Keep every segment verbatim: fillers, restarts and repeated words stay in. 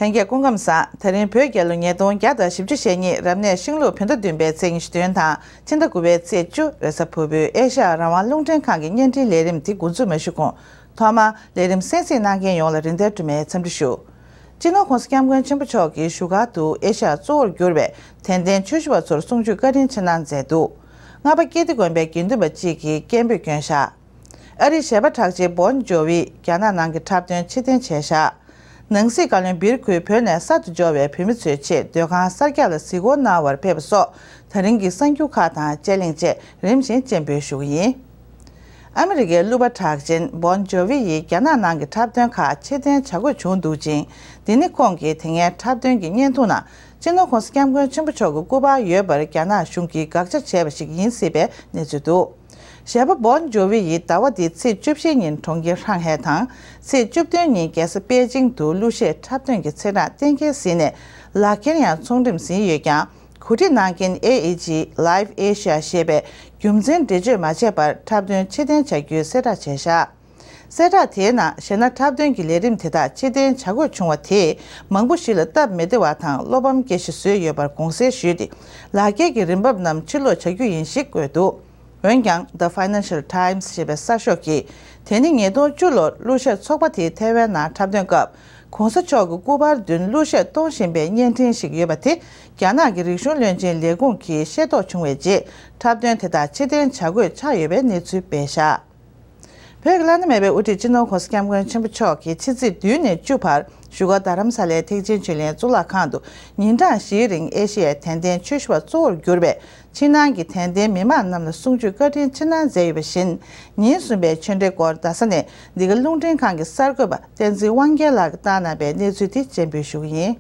ལྷན་རྒྱས་སྐུ་ཁམས་བཟང་། དེ་རིང་བོད་རྒྱལ་ལོ་ཉིས་སྟོང་བརྒྱ་དང་བཞི་བཅུ་ཞེ་གཉིས་རབ་གནས་ཤིང་ལུག་བོད་ཟླ་བདུན་པའི་ཚེས་ཉི་ཤུ་བདུན་དང་ཕྱི་ཟླ་དགུ་པའི་ཚེས་བཅུ་རེས་གཟའ་ཕུར་བུའི་ཨེ་ཤ་ཡ་རང་དབང་རླུང་འཕྲིན་ཁང་གི་བརྙན་འཕྲིན་ལས་རིམ་དེ་འགོ་འཛུགས་མ་ཞུ་གོང་། ཐོག་མར་ལས་རིམ་གསན་གཟིགས་གནང་མཁན་ཡོངས་ལ་རིན་ལྡན་སྒྲོལ་མའི་འཚམས་འདྲི་ཞུ། སྤྱི་ནོར་༸གོང་ས་༸སྐྱབས་མགོན་ཆེན་པོ་མཆོག་གི་བཞུགས་སྒར་དུ་ཨེ་ཤ་ཡ་གཙོ་བོར་གྱུར་པའི་དད་ལྡན་ཆོས་ཞུ་བ་ཚོར་གསུང་ཆོས་བཀའ་དྲིན་ཆེ་གནང་མཛད་འདུག། རྔ་པ་ཀིརྟི་དགོན་པའི་དགེ་འདུན་པ་གཅིག་གིས་སྐད་འབོད་བསྐྱོན་བཞག། ཨ་རིའི་གཞས་པ་གྲགས་ཅན་བོན་ཇོ་ཝི་རྒྱ་ནག་ནང་གི་འཁྲབ་སྟོན་ཕྱིར་འཐེན་བྱས་བཞག། ནང་སྲིད་བཀའ་བློན་བིར་ཁུལ་བོད་ནས་གསར་དུ་འབྱོར་བའི་བོད་མི་ཚོའི་ཆེད་སྡོད་ཁང་གསར་རྒྱག་ལ་གཟིགས་སྐོར་གནང་བར་ཕེབས་པ་སོགས་ད་རིང་གི་གསར་འགྱུར་ཁག་དང་དཔྱད་གླེང་བཅས་རིམ་བཞིན་སྤྱན་འབུལ་ཞུ་གི་ཡིན། ཨ་མི་རི་ཀའི་གླུ་པ་གྲགས་ཅན་བོན་ཇོ་ཝི་ཡིས་རྒྱ་ནག་ནང་གི་འཁྲབ་སྟོན་ཁག་ཕྱིར་འཐེན་བྱ་དགོས་བྱུང་འདུག་ཅིང་། འདི་ནི་ཁོང་གིས་དེ་སྔའི་འཁྲབ་སྟོན་གྱི་བརྙན་ཐུང་ནང་སྤྱི་ནོར་༸གོང་ས་༸སྐྱབས་མགོན་ཆེན་པོ་མཆོག་གི་སྐུ་པར་ཡོད་པར་རྒྱ་ནག་གཞུང་གིས་དགག་བྱ་བྱས་པ་ཞིག་ཡིན་སྲིད་པའི་གནས་ཚུལ་འདུག། གཞས་པ་བོན་ཇོ་ཝི་ཡིས་ཟླ་བ་འདིའི་ཚེས་བཅུ་བཞི་ཉིན་གྲོང་ཁྱེར་ཧྲང་ཧའེ་དང་། ཚེས་བཅུ་བདུན་ཉིན་རྒྱལ་ས་པེ་ཅིང་དུ་གླུ་གཞས་འཁྲབ་སྟོན་གྱི་ཚེས་གྲངས་གཏན་འཁེལ་ཟིན་ནས། ལག་འཁྱེར་ཡང་ཚོང་འགྲེམས་ཟིན་ཡོད་ཀྱང་། གོ་སྒྲིག་གནང་མཁན་ཨེ་ཨེ་ཅི་Live Asia ཞེས་པས་རྒྱུ་མཚན་འགྲེལ་བརྗོད་མ་བྱས་པར་འཁྲབ་སྟོན་ཕྱིར་འཐེན་བྱ་རྒྱུའི་གསལ་བསྒྲགས་བྱས་བཞག། གསལ་བསྒྲགས་དེའི་ནང་གཞས་སྣ་འཁྲབ་སྟོན་གྱི་ལས་རིམ་དེ་དག་ཕྱིར་འཐེན་བྱ་དགོས་བྱུང་བ་དེས་མང་པོ་ཞིག་ལ་སྟབས་མི་བདེ་བ་དང་བློ་ཕམ་སྐྱེ་གཞི་བཟོས་ཡོད་པར་དགོངས་སེལ་ཞུས་ཏེ། ལག་འཁྱེར་གྱི་རིན་འབབ་རྣམས་ཕྱིར་སློག་བྱ་རྒྱུ་ཡིན་ཞེས་བཀོད་འདུག། འོན་ཀྱང་The Financial Times ཞེས་པའི་གསར་ཤོག་གིས་དེ་ནི་ཉིས་སྟོང་བཅུ་ལོར་གླུ་གཞས་ཚོགས་པ་དེའི་ཐའེ་ཝན་ནང་འཁྲབ་སྟོན་སྐབས། ༸གོང་ས་མཆོག་གི་སྐུ་པར་མདུན་གླུ་གཞས་གཏོང་བཞིན་པའི་བརྙན་འཕྲིན་ཞིག་ཡོད་པ་དེ་རྒྱ་ནག་གི་རིག་གཞུང་བློན་ཆེན་ལས་ཁུངས་ཀྱིས་ཤེས་རྟོགས་བྱུང་བའི་རྗེས། འཁྲབ་སྟོན་དེ་དག་ཕྱིར་འཐེན་བྱ་དགོས་ཆགས་ཡོད་པའི་གནས་ཚུལ་སྤེལ་བཞག། བོད་ཀྱི་བླ་ན་མེད་པའི་དབུ་ཁྲིད་སྤྱི་ནོར་༸གོང་ས་༸སྐྱབས་མགོན་ཆེན་པོ་མཆོག་གིས་ཕྱི་ཚེས་བདུན་ནས་བཅུ་བར་བཞུགས་སྒར་རྡ་རམ་ས་ལའི་ཐེག་ཆེན་ཆོས་གླིང་གཙུག་ལག་ཁང་དུ་ཉིན་གྲངས་བཞིའི་རིང་ཨེ་ཤེ་ཡའི་དད་ལྡན་ཆོས་ཞུ་བ་གཙོ་བོར་གྱུར་པའི་ཕྱི་ནང་གི་དད་ལྡན་མི་མང་རྣམས་ལ་གསུང་ཆོས་བཀའ་དྲིན་ཆེ་གནང་མཛད་ཡོད་པ་བཞིན། ཉིན་གསུམ་པའི་ཆོས་འབྲེལ་སྐོར་རྡ་ས་ནས་འདི་ག་རླུང་འཕྲིན་ཁང་གི་གསར་འགོད་པ་བསྟན་འཛིན་དབང་རྒྱལ་ལགས་ཀྱིས་བཏང་གནང་བའི་གནས་ཚུལ་དེ་སྤྱན་འབུལ་ཞུ་གི་ཡིན།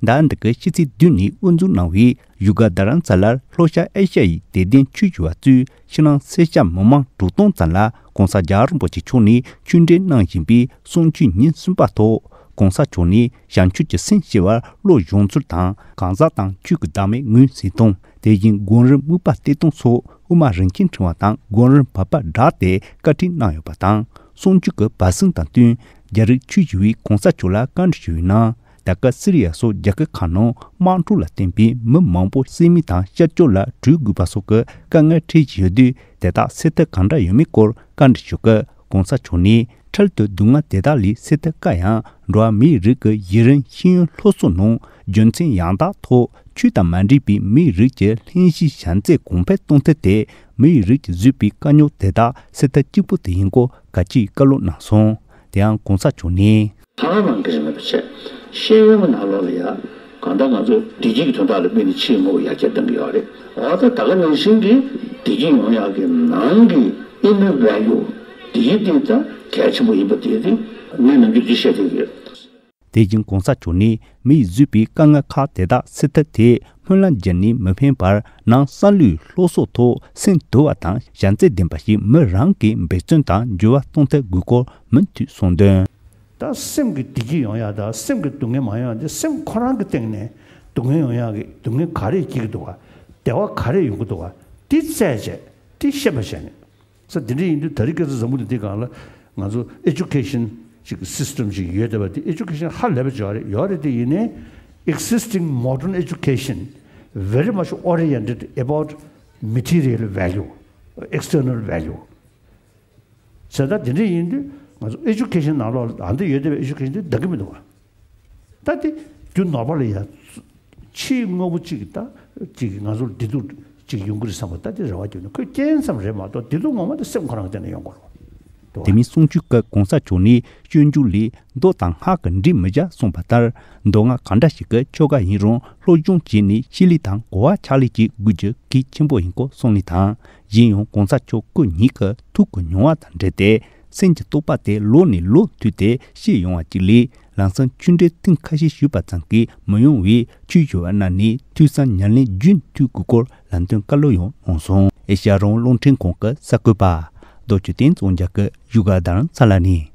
ཟླ་འདི་གའི་ཕྱི་ཚེས་བདུན་ཉིན་དབུ་འཛུགས་གནང་བའི་བཞུགས་སྒར་རྡ་རམ་ས་ལར་ལྷོ་ཤར་ཨེ་ཤ་ཡའི་དད་ལྡན་ཆོས་ཞུ་བ་གཙོས་ཕྱི་ནང་སེར་སྐྱ་མི་མང་དྲུག་སྟོང་ཙམ་ལ་༸གོང་ས་༸རྒྱལ་བ་རིན་པོ་ཆེ་མཆོག་ནས་ཆོས་འབྲེལ་གནང་བཞིན་པའི་གསུང་ཆོས་ཉིན་གསུམ་པ་ཐོག་༸གོང་ས་མཆོག་ནས་བྱང་ཆུབ་ཀྱི་སེམས་ཞི་བར་བློ་སྦྱོང་ཚུལ་དང་། གང་ཟག་དང་ཆོས་ཀྱི་བདག་མེད་ངོས་ཟིན་སྟངས། དེ་བཞིན་སྒོམ་རིམ་དམིགས་པ་གཏད་སྟངས་སོགས་དབུ་མ་རིན་ཆེན་ཕྲེང་བ་དང་སྒོམ་རིམ་བར་པ་བསྒྲགས་ཏེ་བཀའ་ཁྲིད་གནང་ཡོད་པ་དང་། གསུང་ཆོས་ཀྱི་བར་གསེང་དང་བསྟུན་རྒྱ་རིགས་ཆོས་ཞུ་བས་༸གོང་ས་མཆོག་ལ་བཀའ་འདྲི་ཞུས་པའི་ནང་། ད་སྐབས་སི་རི་ཡ་སོགས་རྒྱལ་ཁབ་ཁག་ནང་དམག་འཁྲུག་ལ་བརྟེན་པའི་མི་མང་པོ་བསད་རྨས་དང་གཤགས་བཅོམ་ལ་གྲོལ་དགོས་པ་སོགས་ཀྱི་དཀའ་ངལ་འཕྲད་བཞིན་ཡོད་དུས། དེ་དག་སེལ་ཐབས་གང་འདྲ་ཡོད་མེད་སྐོར་བཀའ་འདྲི་ཞུ་སྐབས་༸གོང་ས་མཆོག་ནས། འཕྲལ་དུ་སྡུག་བསྔལ་དེ་དག་ལས་སེལ་ཐབས་དཀའ་ཡང་། འགྲོ་བ་མིའི་རིགས་ཀྱི་ཡུན་རིང་ཤེས་ཡོན་སློབ་གསོ་ནང་རྒྱུ་མཚན་ཡང་དག་ཐོག་ཆོས་དང་མ་འདྲེས་པའི་མིའི་རིགས་ཀྱི་ལྷན་སྐྱེས་བྱམས་བརྩེ་གོང་འཕེལ་གཏོང་ཐབས་དེ་མིའི་རིགས་ཀྱིས་བཟོས་པའི་དཀའ་རྙོག་དེ་དག་སེལ་ཐབས་གཅིག་པུ་དེ་ཡིན་སྐོར་གལ་ཆེའི་བཀའ་སློབ་གནང་སོང་། དེ་ཡང་༸གོང་ས་མཆོག་ནས། ཐ་ན་རང་གི་རིན་པོ་ཆེ་ཤེས་ཡོན་གྱི་ནང་ལོགས་ལ་ཡ། གང་ལྟར་ང་ཚོ་བདེ་སྐྱིད་ཀྱི་དོན་དག་ལ་དམིགས་ནས་ཕྱིའི་དངོས་པོ་ཡར་རྒྱས་གཏང་གི་ཡོད་རེད། འོ་ད་ད་ག་ནང་བཞིན་གྱི་བདེ་སྐྱིད་ཡོང་ཡག་གི་ནང་གི་inner value དེ་ཡིན་དེ་ད་གལ་ཆེན་པོ་ཡིན་པ་དེ་དེ་ངས་ནམ་རྒྱུན་དེ་བཤད་བསྡད་ཀྱི་ཡོད། དེ་བཞིན་༸གོང་ས་མཆོག་ནས་མིས་བཟོས་པའི་དཀའ་ངལ་ཁག་དེ་དག་སེལ་ཐབས་དེ་སྨོན་ལམ་བརྒྱབ་ནས་མི་ཕན་པར་ནང་བསམ་བློའི་སློབ་གསོ་ཐོག་སེམས་དུལ་བ་དང་བྱམས་བརྩེ་ལྡན་པ་ཞིག་མི་རང་གིས་འབད་བརྩོན་དང་འགྱུར་བ་གཏོང་ཐབས་དགོས་སྐོར་མུ་མཐུད་གསུངས་དོན། ད་སེམས་ཀྱི་བདེ་སྐྱིད་ཡོང་ཡག་དང་སེམས་ཀྱི་སྡུག་བསྔལ་མ་ཡོང་ཡག་དེ་སེམས་ཁོ་རང་གི་སྟེང་ནས་སྡུག་བསྔལ་ཡོང་ཡག་གི་སྡུག་བསྔལ་ག་རེ་སྐྱེ་གི་འདུག་ག་བདེ་བ་ག་རེ་ཡོང་གི་འདུག་ག་དེ་བཙལ་བྱས་དེ་ཤེས་པ་བྱས་ནས། ས་དེ་འདྲ་ཡིན་དུས་ད་རེས་སྐབས་སུ་འཛམ་བུ་གླིང་འདི་སྒང་ལ་ང་ཚོ་education་ཅིག་system་ཅིག་ཡོད་བསྡད་པ་དེ་education་ཧ་ལས་པ་ཅིག་ཡོད་རེད། ཡོད་རེད་དེ་ཡིན་ནའི་existing modern education very much oriented about material value, external value། ས་ད་དེ་འདྲ་ཡིན་དུས་ང་ཚོ་education་ནང་ལོགས་ལ་ད་འདི་ཡོད་བསྡད་པའི་education་དེ་འདང་གི་མི་འདུག་བ། ད་དེ་རྒྱུ་ནོར་བ་ལ་ཡ། ཕྱིའི་དངོས་པོ་གཅིག་ད་གཅིག་ང་ཚོར་བདེ་སྡུག་གཅིག་ཡོང་གི་རེད་བསམ་པ་ད་དེ་རེ་བ་རྒྱབ་ནས་ཁོས་རྐྱེན་ཙམ་རེད་མ་གཏོགས་བདེ་སྡུག་ངོ་མ་དེ་སེམས་ཁོ་རང་སྟེང་ནས་ཡོང་དགོས་རེད། དེ་མིན་གསུང་ཆོས་སྐབས་གོང་ས་མཆོག་ནས་སྤྱོད་འཇུག་ལས་མདོ་དང་སྔགས་ཀྱི་འབྲེལ་མི་བྱ་གསུངས་པ་ལྟར། མདོ་སྔགས་གང་འདྲ་ཞིག་གི་ཆོ་ག་ཡིན་རུང་སློབ་སྦྱོང་བྱས་ནས་ཤེས་ལེགས་དང་གོ་བ་ཆགས་ལེགས་ཀྱི་དགོས་རྒྱུ་གལ་ཆེན་པོ་ཡིན་སྐོར་གསུངས་ནས་དང་། གཞན་ཡང་གོང་ས་མཆོག་སྐུ་ཉིད་ཀྱི་ཐུགས་ཀྱི་མྱོང་བ་དང་འབྲེལ་ཏེ། སེམས་ཀྱི་རྟོག་པ་དེ་ལོ་ནས་ལོ་མཐུད་དེ་ཞི་ཡོང་བ་ཅིག་ལས། ལམ་སང་ཆོས་འབྲེལ་ཐེངས་ཁ་ཤས་ཞུས་པ་ཙམ་གྱིས་མི་ཡོང་བས། ཆོས་ཞུ་བ་རྣམས་ནས་ཐོས་བསམ་ཉམས་ལེན་རྒྱུན་མཐུད་དགོས་སྐོར་ལམ་སྟོན་བཀའ་སློབ་ཡང་གནང་སོང་། ཨེ་ཤ་ཡ་རང་དབང་རླུང་འཕྲིན་ཁང་གི་གསར་འགོད་པ་རྡོ་རྗེ་བསྟན་འཛིན་རྒྱ་གར་བཞུགས་སྒར་རྡ་རམ་ས་ལ་ནས།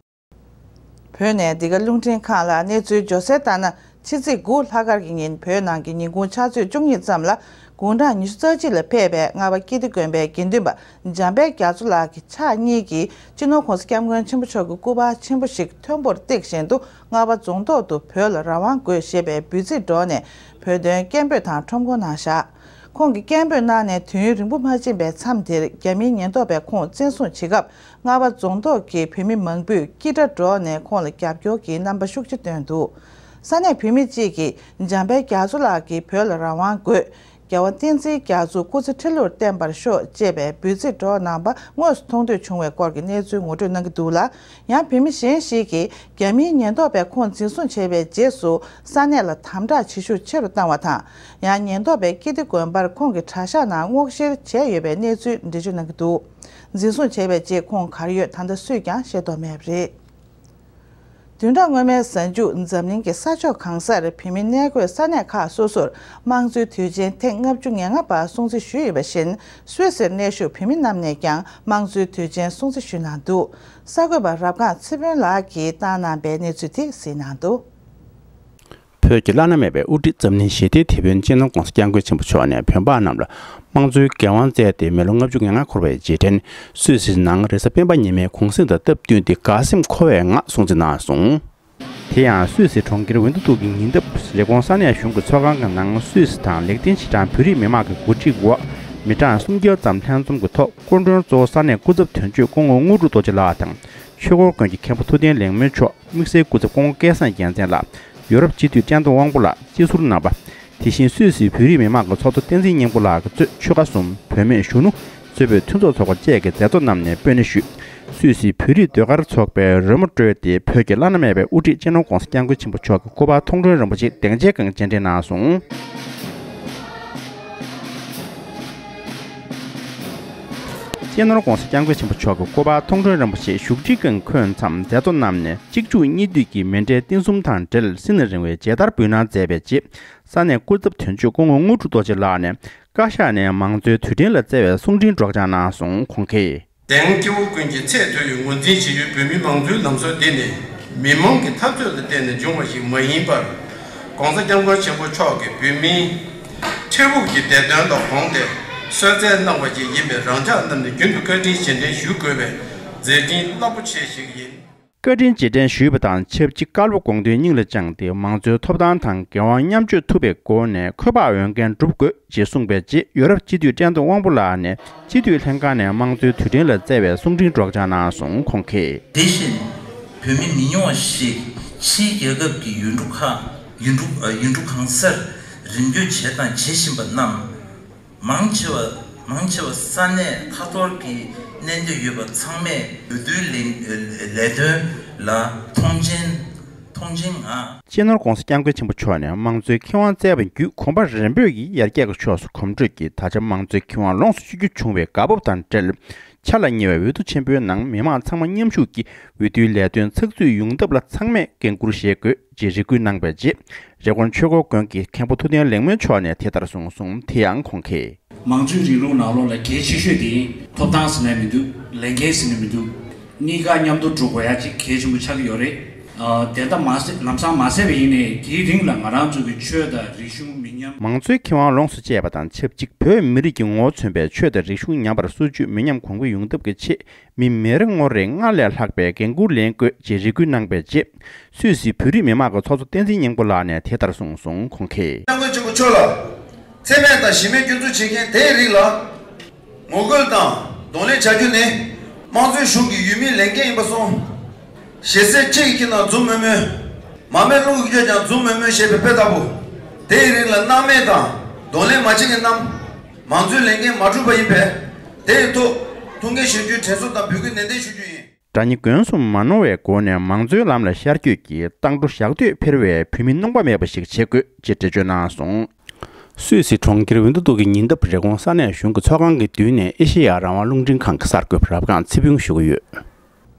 བོད་ནས་འདི་ག་རླུང་འཕྲིན་ཁང་ལ་གནས་ཚུལ་འབྱོར་གསལ་ལྟར་ན། ཕྱི་ཚེས་དགུ་ལྷག་དཀར་གྱི་ཉིན་བོད་ནང་གི་ཉིན་གུང་ཕྱག་ཚོད་བཅུ་གཉིས་ཙམ་ལ་ དགུང་གྲངས་ཉི་ཤུ་རྩ་གཅིག་ལ་ཕེབས་པའི་རྔ་བ་ཀིརྟི་དགོན་པའི་དགེ་འདུན་པ་འཇམ་དཔལ་རྒྱ་མཚོ་ལགས་ཀྱི་ཕྱག་གཉིས་ཀྱིས་སྤྱི་ནོར་༸གོང་ས་༸སྐྱབས་མགོན་ཆེན་པོ་མཆོག་གི་སྐུ་པར་ཆེན་པོ་ཞིག་མཐོན་པོར་བཏེགས་བཞིན་དུ་རྔ་བ་རྫོང་ཐོག་ཏུ་བོད་ལ་རང་དབང་དགོས་ཞེས་པའི་འབོད་ཚིག་སྒྲོག་ནས་བོད་དོན་སྐད་འབོད་དང་ཁྲོམ་སྐོར་གནང་བཞག་ཁོང་གིས་སྐད་འབོད་གནང་ནས་དུས་ཡུན་རིང་པོ་མ་ཕྱིན་པའི་མཚམས་དེར་རྒྱ་མིའི་ཉེན་རྟོག་པས་ཁོང་བཙན་བཟུང་བྱེད་སྐབས། རྔ་བ་རྫོང་ཐོག་གི་བོད་མི་མང་པོས་ཀི་སྒྲ་སྒྲོག་ནས་ཁོང་ལ་རྒྱབ་སྐྱོར་གྱི་རྣམ་པ་ཤུགས་ཆེ་བཏོན་འདུག་ས་གནས་བོད་མི་གཅིག་གིས་འཇམ་དཔལ་རྒྱ་མཚོ་ལགས་ཀྱིས་བོད་ལ་རང་དབང་དགོས། རྒྱལ་བ་བསྟན་འཛིན་རྒྱ་མཚོ་སྐུ་ཚེ་ཁྲི་ལོར་བརྟན་པར་ཤོག་ཅེས་པའི་འབོད་ཚིག་སྒྲོག་གནང་པ་དངོས་སུ་མཐོང་ཐོས་བྱུང་བའི་སྐོར་གྱི་གནས་ཚུལ་ངོ་སྤྲོད་གནང་གི་འདུག་ལ། ཡང་བོད་མི་གཞན་ཞིག་གིས་རྒྱ་མིའི་ཉེན་རྟོག་པས་ཁོང་འཛིན་བཟུང་བྱས་པའི་རྗེས་སུ་ས་གནས་ལ་དམ་དྲག་བྱེད་ཤུགས་ཆེ་རུ་བཏང་བ་དང་། ཡང་ཉེན་རྟོག་པས་ཀིརྟི་དགོན་པར་ཁོང་གི་གྲྭ་ཤག་ནང་སྔོག་བཤེར་བྱས་ཡོད་པའི་གནས་ཚུལ་འགྲེལ་བརྗོད་གནང་གི་འདུག་འཛིན་བཟུང་བྱས་པའི་རྗེས་ཁོང་གར་ཡོད་ད་ལྟ་སུས་ཀྱང་ཤེས་རྟོགས་མེད་པ་རེད། བདུན་ཕྲག་སྔོན་མའི་གཟའ་མཇུག་འཛམ་གླིང་གི་ས་ཕྱོགས་གང་སར་བོད་མི་གནས་འཁོད་ས་གནས་ཁག་སོ་སོར་དམངས་གཙོའི་དུས་ཆེན་ཐེངས་ལྔ་བཅུ་ང་ལྔ་པ་སྲུང་བརྩི་ཞུས་ཡོད་པ་བཞིན། སུད་སིར་གནས་བཞུགས་བོད་མི་རྣམས་ནས་ཀྱང་དམངས་གཙོའི་དུས་ཆེན་སྲུང་བརྩི་ཞུས་གནང་འདུག་གསར་འགོད་པ་རབ་སྒང་ཚེ་དཔོན་ལགས་ཀྱིས་བཏང་གནང་པའི་གནས་ཚུལ་དེ་གཟིགས་གནང་འདུག་བོད་ཀྱི་བླ་ན་མེད་པའི་དབུ་ཁྲིད་འཛམ་གླིང་ཞི་བདེའི་དེད་དཔོན་སྤྱི་ནོར་༸གོང་ས་༸སྐྱབས་མགོན་ཆེན་པོ་མཆོག་ནས་བོད་འབངས་རྣམས་ལ་དམངས་གཙོའི་འགན་དབང་བསྩལ་ཏེ་མི་ལོ་ལྔ་བཅུ་ང་ལྔ་འཁོར་བའི་རྗེས་དྲན། སུད་སི་ནང་རེས་གཟའ་སྤེན་པ་ཉི་མའི་གུང་གསེང་དང་སྟབས་བསྟུན་ཏེ་དགའ་སེམས་འཁོལ་བའི་ངང་སྲུང་བརྩི་གནང་སོང་། དེ་ཡང་སུད་སི་གྲོང་ཁྱེར་ཝིན་ཏུ་ཏུག་གི་ཉེ་འདབས་རི་ཀོན་ས་གནས་གཞུང་གི་ཚོགས་ཁང་གི་ནང་སུད་སི་དང་ལེགས་ལྡན་ཕྱི་འབྲང་བོད་རིགས་མི་མང་གི་གོ་སྒྲིག་འོག་མི་གྲངས་སུམ་བརྒྱ་ཙམ་ལྷན་འཛོམས་ཀྱི་ཐོག་སྐུ་མགྲོན་གཙོ་བོ་ས་གནས་སྐུ་ཚབ་དོན་གཅོད་སྐུ་ངོ་དངོས་གྲུབ་རྡོ་རྗེ་ལགས་དང་། ཆོས་འཁོར་དགོན་གྱི་མཁན་པོ་ཐུབ་བསྟན་ལེགས་སྨོན་མཆོག་དམིགས་བསལ་སྐུ་ཚབ་སྐུ་ངོ་སྐལ་བཟང་རྒྱལ་མཚན་ལགས། ཡོ་རོབ་སྤྱི་འཐུས་བཀྲས་མཐོང་དབང་པོ་ལགས་སྤྱི་ཟུར་རྣམ་པ། དེ་བཞིན་སུད་སིའི་བོད་རིགས་མི་མང་གི་ཚོགས་གཙོ་བསྟན་འཛིན་སྙིང་པོ་ལགས་ཀྱིས་གཙོས་ཆོལ་ཁ་གསུམ་བུད་མེད་གཞོན་ནུ། གཙོས་པའི་མཐུན་ཚོགས་ཚོགས་པ་བཅས་ཀྱི་མཛད་གཙོ་རྣམས་ནས་སྤོས་སྣེ་ཞུས། སུད་སིའི་བོད་རིགས་ཟློས་གར་ཚོགས་པས་རོལ་མོ་དཀྲོལ་ཏེ་བོད་ཀྱི་བླ་ན་མེད་པའི་དབུ་ཁྲིད་སྤྱི་ནོར་༸གོང་ས་༸སྐྱབས་མགོན་ཆེན་པོ་མཆོག་གི་སྐུ་པར་མཐོང་གྲོལ་རིན་པོ་ཆེ་སྡིངས་ཆའི་སྒང་སྤྱན་འདྲེན་གནང་སོང་། སྤྱི་ནོར་༸གོང་ས་༸སྐྱབས་མགོན་ཆེན་པོ་མཆོག་གི་སྐུ་པར་མཐོང་གྲོལ་རིན་པོ་ཆེ་བཞུགས་ཁྲིའི་སྒང་འཁོད་མཚམས་མཛད་གཙོ་རྣམས་ནས་གཅིག་མཇུག་གཉིས་མཐུད་ཀྱིས་མཎྜལ་རྟེན་གསུམ་དང་འབྲེལ་སྲིད་ན་རིང་བའི་མཇལ་དར་འབུལ་གནང་མཛད་པའི་རྗེས། ས་གནས་སྐུ་ཚབ་དོན་གཅོད་སྐུ་ངོ་དངོས་གྲུབ་རྡོ་རྗེ་ལགས་ནས་བཀའ་ཤག་ནས་མང་གཙོའི་དུས་དྲན་ལ་བསྩལ་བའི་གསུང་འཕྲིན་སྒྲོག་སྦྱང་གནང་སོང་། ཁོང་གིས། དེང་སྐྱེ་བོ་ཀུན་གྱི་ཚད་མཐོ་བའི་ངོས་འཛིན་བྱེད་ཡུལ་བོད་མིའི་མང་གཙོའི་ལམ་སྲོལ་འདི་ནི་མི་མང་གི་འཐབ་རྩོད་ལ་བརྟེན་ནས་བྱུང་བ་ཞིག་མ་ཡིན་པར། ༸གོང་ས་༸སྐྱབས་མགོན་ཆེན་པོ་མཆོག་གིས་བོད་མིའི་འཕྲལ་ཕུགས་ཀྱི་བདེ་དོན་ལ་དགོངས་ཏེ་གསོལ་སྩལ་གནང་བ་ཞིག་ཡིན་པས། རང་ཅག་རྣམས་ནས་རྒྱུན་དུ་བཀའ་དྲིན་རྗེས་དྲན་ཞུ་དགོས་པའི་མཛད་འཕྲིན་རླབས་པོ་ཆེ་ཞིག་ཡིན། བཀའ་དྲིན་རྗེས་དྲན་ཞུས་པ་དང་ཆབས་ཅིག་བཀའ་སློབ་དགོངས་དོན་སྙིང་ལ་བཅངས་ཏེ། མང་གཙོའི་ཐོབ་ཐང་དང་འགན་དབང་མཉམ་སྤྱོད་ཐུབ་པའི་སྒོ་ནས་འཁོས་དཔག་འོས་འགན་སྒྲུབ་དགོས་ཅེས་གསུངས་པའི་རྗེས། ཡོ་རོབ་སྤྱི་འཐུས་བཀྲས་མཐོང་དབང་པོ་ལགས་ནས་སྤྱི་འཐུས་ལྷན་ཁང་ནས་དམངས་གཙོའི་དུས་དྲན་ལ་བསྩལ་བའི་གསུང་འཕྲིན་སྒྲོག་སྦྱང་གནང་སོང་། ཁོང་གིས། དེ་བཞིན་བོད་མི་མི་ཉུང་བ་ཞིག་ཕྱིའི་རྒྱལ་ཁབ་ཀྱི་ཡུལ་གྲུ་ཁག་ཡུལ་གྲུ་ཡུལ་གྲུ་གང་སར་རིམ་བསྒྱུར་བྱས་དང་བྱེད་བཞིན་པ་རྣམས། མང་ཆེ་བ་མང་ཆེ་བ་ས་གནས་ཁ་ཐོར་གྱི་གནས་སྡོད་ཡོད་པ་ཚང་མས་འོས་བསྡུའི་ལས་ལས་དོན་ལ་མཐོང་ཆེན་མཐོང་ཆེན་མངའ། སྤྱི་ནོར་༸གོང་ས་༸སྐྱབས་མགོན་ཆེན་པོ་མཆོག་ནས་དམངས་གཙོའི་ཁེ་དབང་བསྩལ་བ་བརྒྱུད་གོམ་པ་རིམ་པས་ཀྱིས་ཡར་རྒྱས་ཀྱི་ཕྱོགས་སུ་གོམ་བགྲོད་ཀྱིས་ད་ཆ་དམངས་གཙོའི་ཁེ་དབང་ལོངས་སུ་སྤྱོད་རྒྱུ་བྱུང་བའི་དགའ་སྤོབས་དང་འབྲེལ། ཆ་ལ་ཉེ་བའི་འོས་བསྡུ་ཆེན་པོའི་ནང་མི་མང་ཚང་མ་མཉམ་ཞུགས་ཀྱིས་འོས་བསྡུའི་ལས་དོན་ཚགས་ཚུད་ཡོང་ཐབས་ལ་ཚང་མས་འགན་འཁུར་བཞེས་དགོས། ཅེས་རེ་སྐུལ་གནང་པའི་རྗེས། རི་ཀོན་ཆོས་འཁོར་དགོན་གྱི་མཁན་པོ་ཐུབ་བསྟན་ལེགས་སྨོན་མཆོག་ནས་དེ་ལྟར་གསུངས་སོང་། དེ་ཡང་ཁོང་གིས། མང་གཙོའི་རིང་ལུགས་ནང་ལོགས་ལ་གལ་ཆེ་ཤོས་དེ་ཐོབ་ཐང་ཟེར་ནས་མི་འདུག་ལས་འགན་ཟེར་ནས་མི་འདུག་གཉིས་ཀ་མཉམ་དུ་འགྲོ་དགོས་ཡ་ཅིག་གལ་ཆེན་པོ་ཆགས་ཀྱི་ཡོད་རེད། ཨ། དེ་ལྟ་མ་ཟད། ལམ་སང་མ་ཟད་པ་ཡིན་ནའི་དེའི་རིང་ལ་ང་རང་ཚོ་གི་ཆོས་དང་རིག་གཞུང་མི་ཉམས། མང་གཙོའི་ཁེ་དབང་ལོངས་སུ་སྤྱད་པ་དང་ཆབས་ཅིག་བོད་མི་རིགས་ཀྱི་ངོ་བོ་མཚོན་པའི་ཆོས་དང་རིག་གཞུང་ཉམས་པར་སོར་ཆུད་མི་ཉམས་གོང་འཕེལ་ཡོང་ཐབས་ཀྱི་ཆེད། མི་མི་རེ་ངོ་རེས་སྔར་ལས་ལྷག་པའི་འགན་འཁུར་ལེན་དགོས་ཅེས་རེ་སྐུལ་གནང་པའི་རྗེས། སུད་སིའི་བོད་རིགས་མི་མང་གི་ཚོགས་གཙོ་བསྟན་འཛིན་སྙིང་པོ་ལགས་ནས་དེ་ལྟར་གསུངས་སོང་། ཁོང་གིས། སྐྱབས་མགོན་ཆེན་པོ་མཆོག་ལ་འཚེ་མེད་དང་གཞི་མེད་སྐྱོན་འཛུགས་བྱེད་མཁན་དེའི་རིགས་ལ་ངོ་རྒོལ་དང་གདོང་ལེན་བྱ་རྒྱུ་ནི་དམངས་གཙོའི་གཞུང་གི་ཡུལ་མིའི་ལས་འགན་ཡིན་པ་སོང་། ཞེ་སའི་ཁྲི་ཡི་ཁྱིམ་ནང་འཛུམ་དམུལ་དམུལ། མ་རྨོས་རླུང་གིས་བསྐྱོད་ཀྱང་འཛུམ་དམུལ་དམུལ་ཞེས་པའི་དཔེ་ལྟ་བུ། དེའི་རིགས་ལ་སྣང་མེད་དང་གདོང་ལེན་མ་བྱེད་མཁན་རྣམས། མང་གཙོའི་ལས་འགན་མ་འགྲུབ་པ་ཡིན་པས། དེའི་ཐོག་ཐུགས་འགན་བཞེས་རྒྱུའི་དྲན་གསོ་དང་འབོད་སྐུལ་ནན་ཏན་ཞུ་རྒྱུ་ཡིན། དགྲ་གཉེན་མགོན་གསུམ་མ་ནོར་བའི་སྒོ་ནས་མང་གཙོའི་ལམ་ལ་ཤར་བསྐྱོད་ཀྱིས་བཏང་འགྲོ་ཞག་སྡོད་འཕེར་བའི་བོད་མི་སྣང་བ་མེད་པ་ཞིག་བྱེད་དགོས་ཅེས་འགྲེལ་བརྗོད་གནང་སོང་། སུད་སི་གྲོང་ཁྱེར་ཝིན་ཏུ་ཏུ་གི་ཉེ་འདབས་རི་ཀོན་ས་གནས་གཞུང་གི་ཚོགས་ཁང་གི་མདུན་ནས་ཨེ་ཤེ་ཡ་རང་དབང་རླུང་འཕྲིན་ཁང་གི་གསར་འགོད་པ་རབ་སྒང་ཚེ་ཕུན་ཞུ་གི་ཡོད།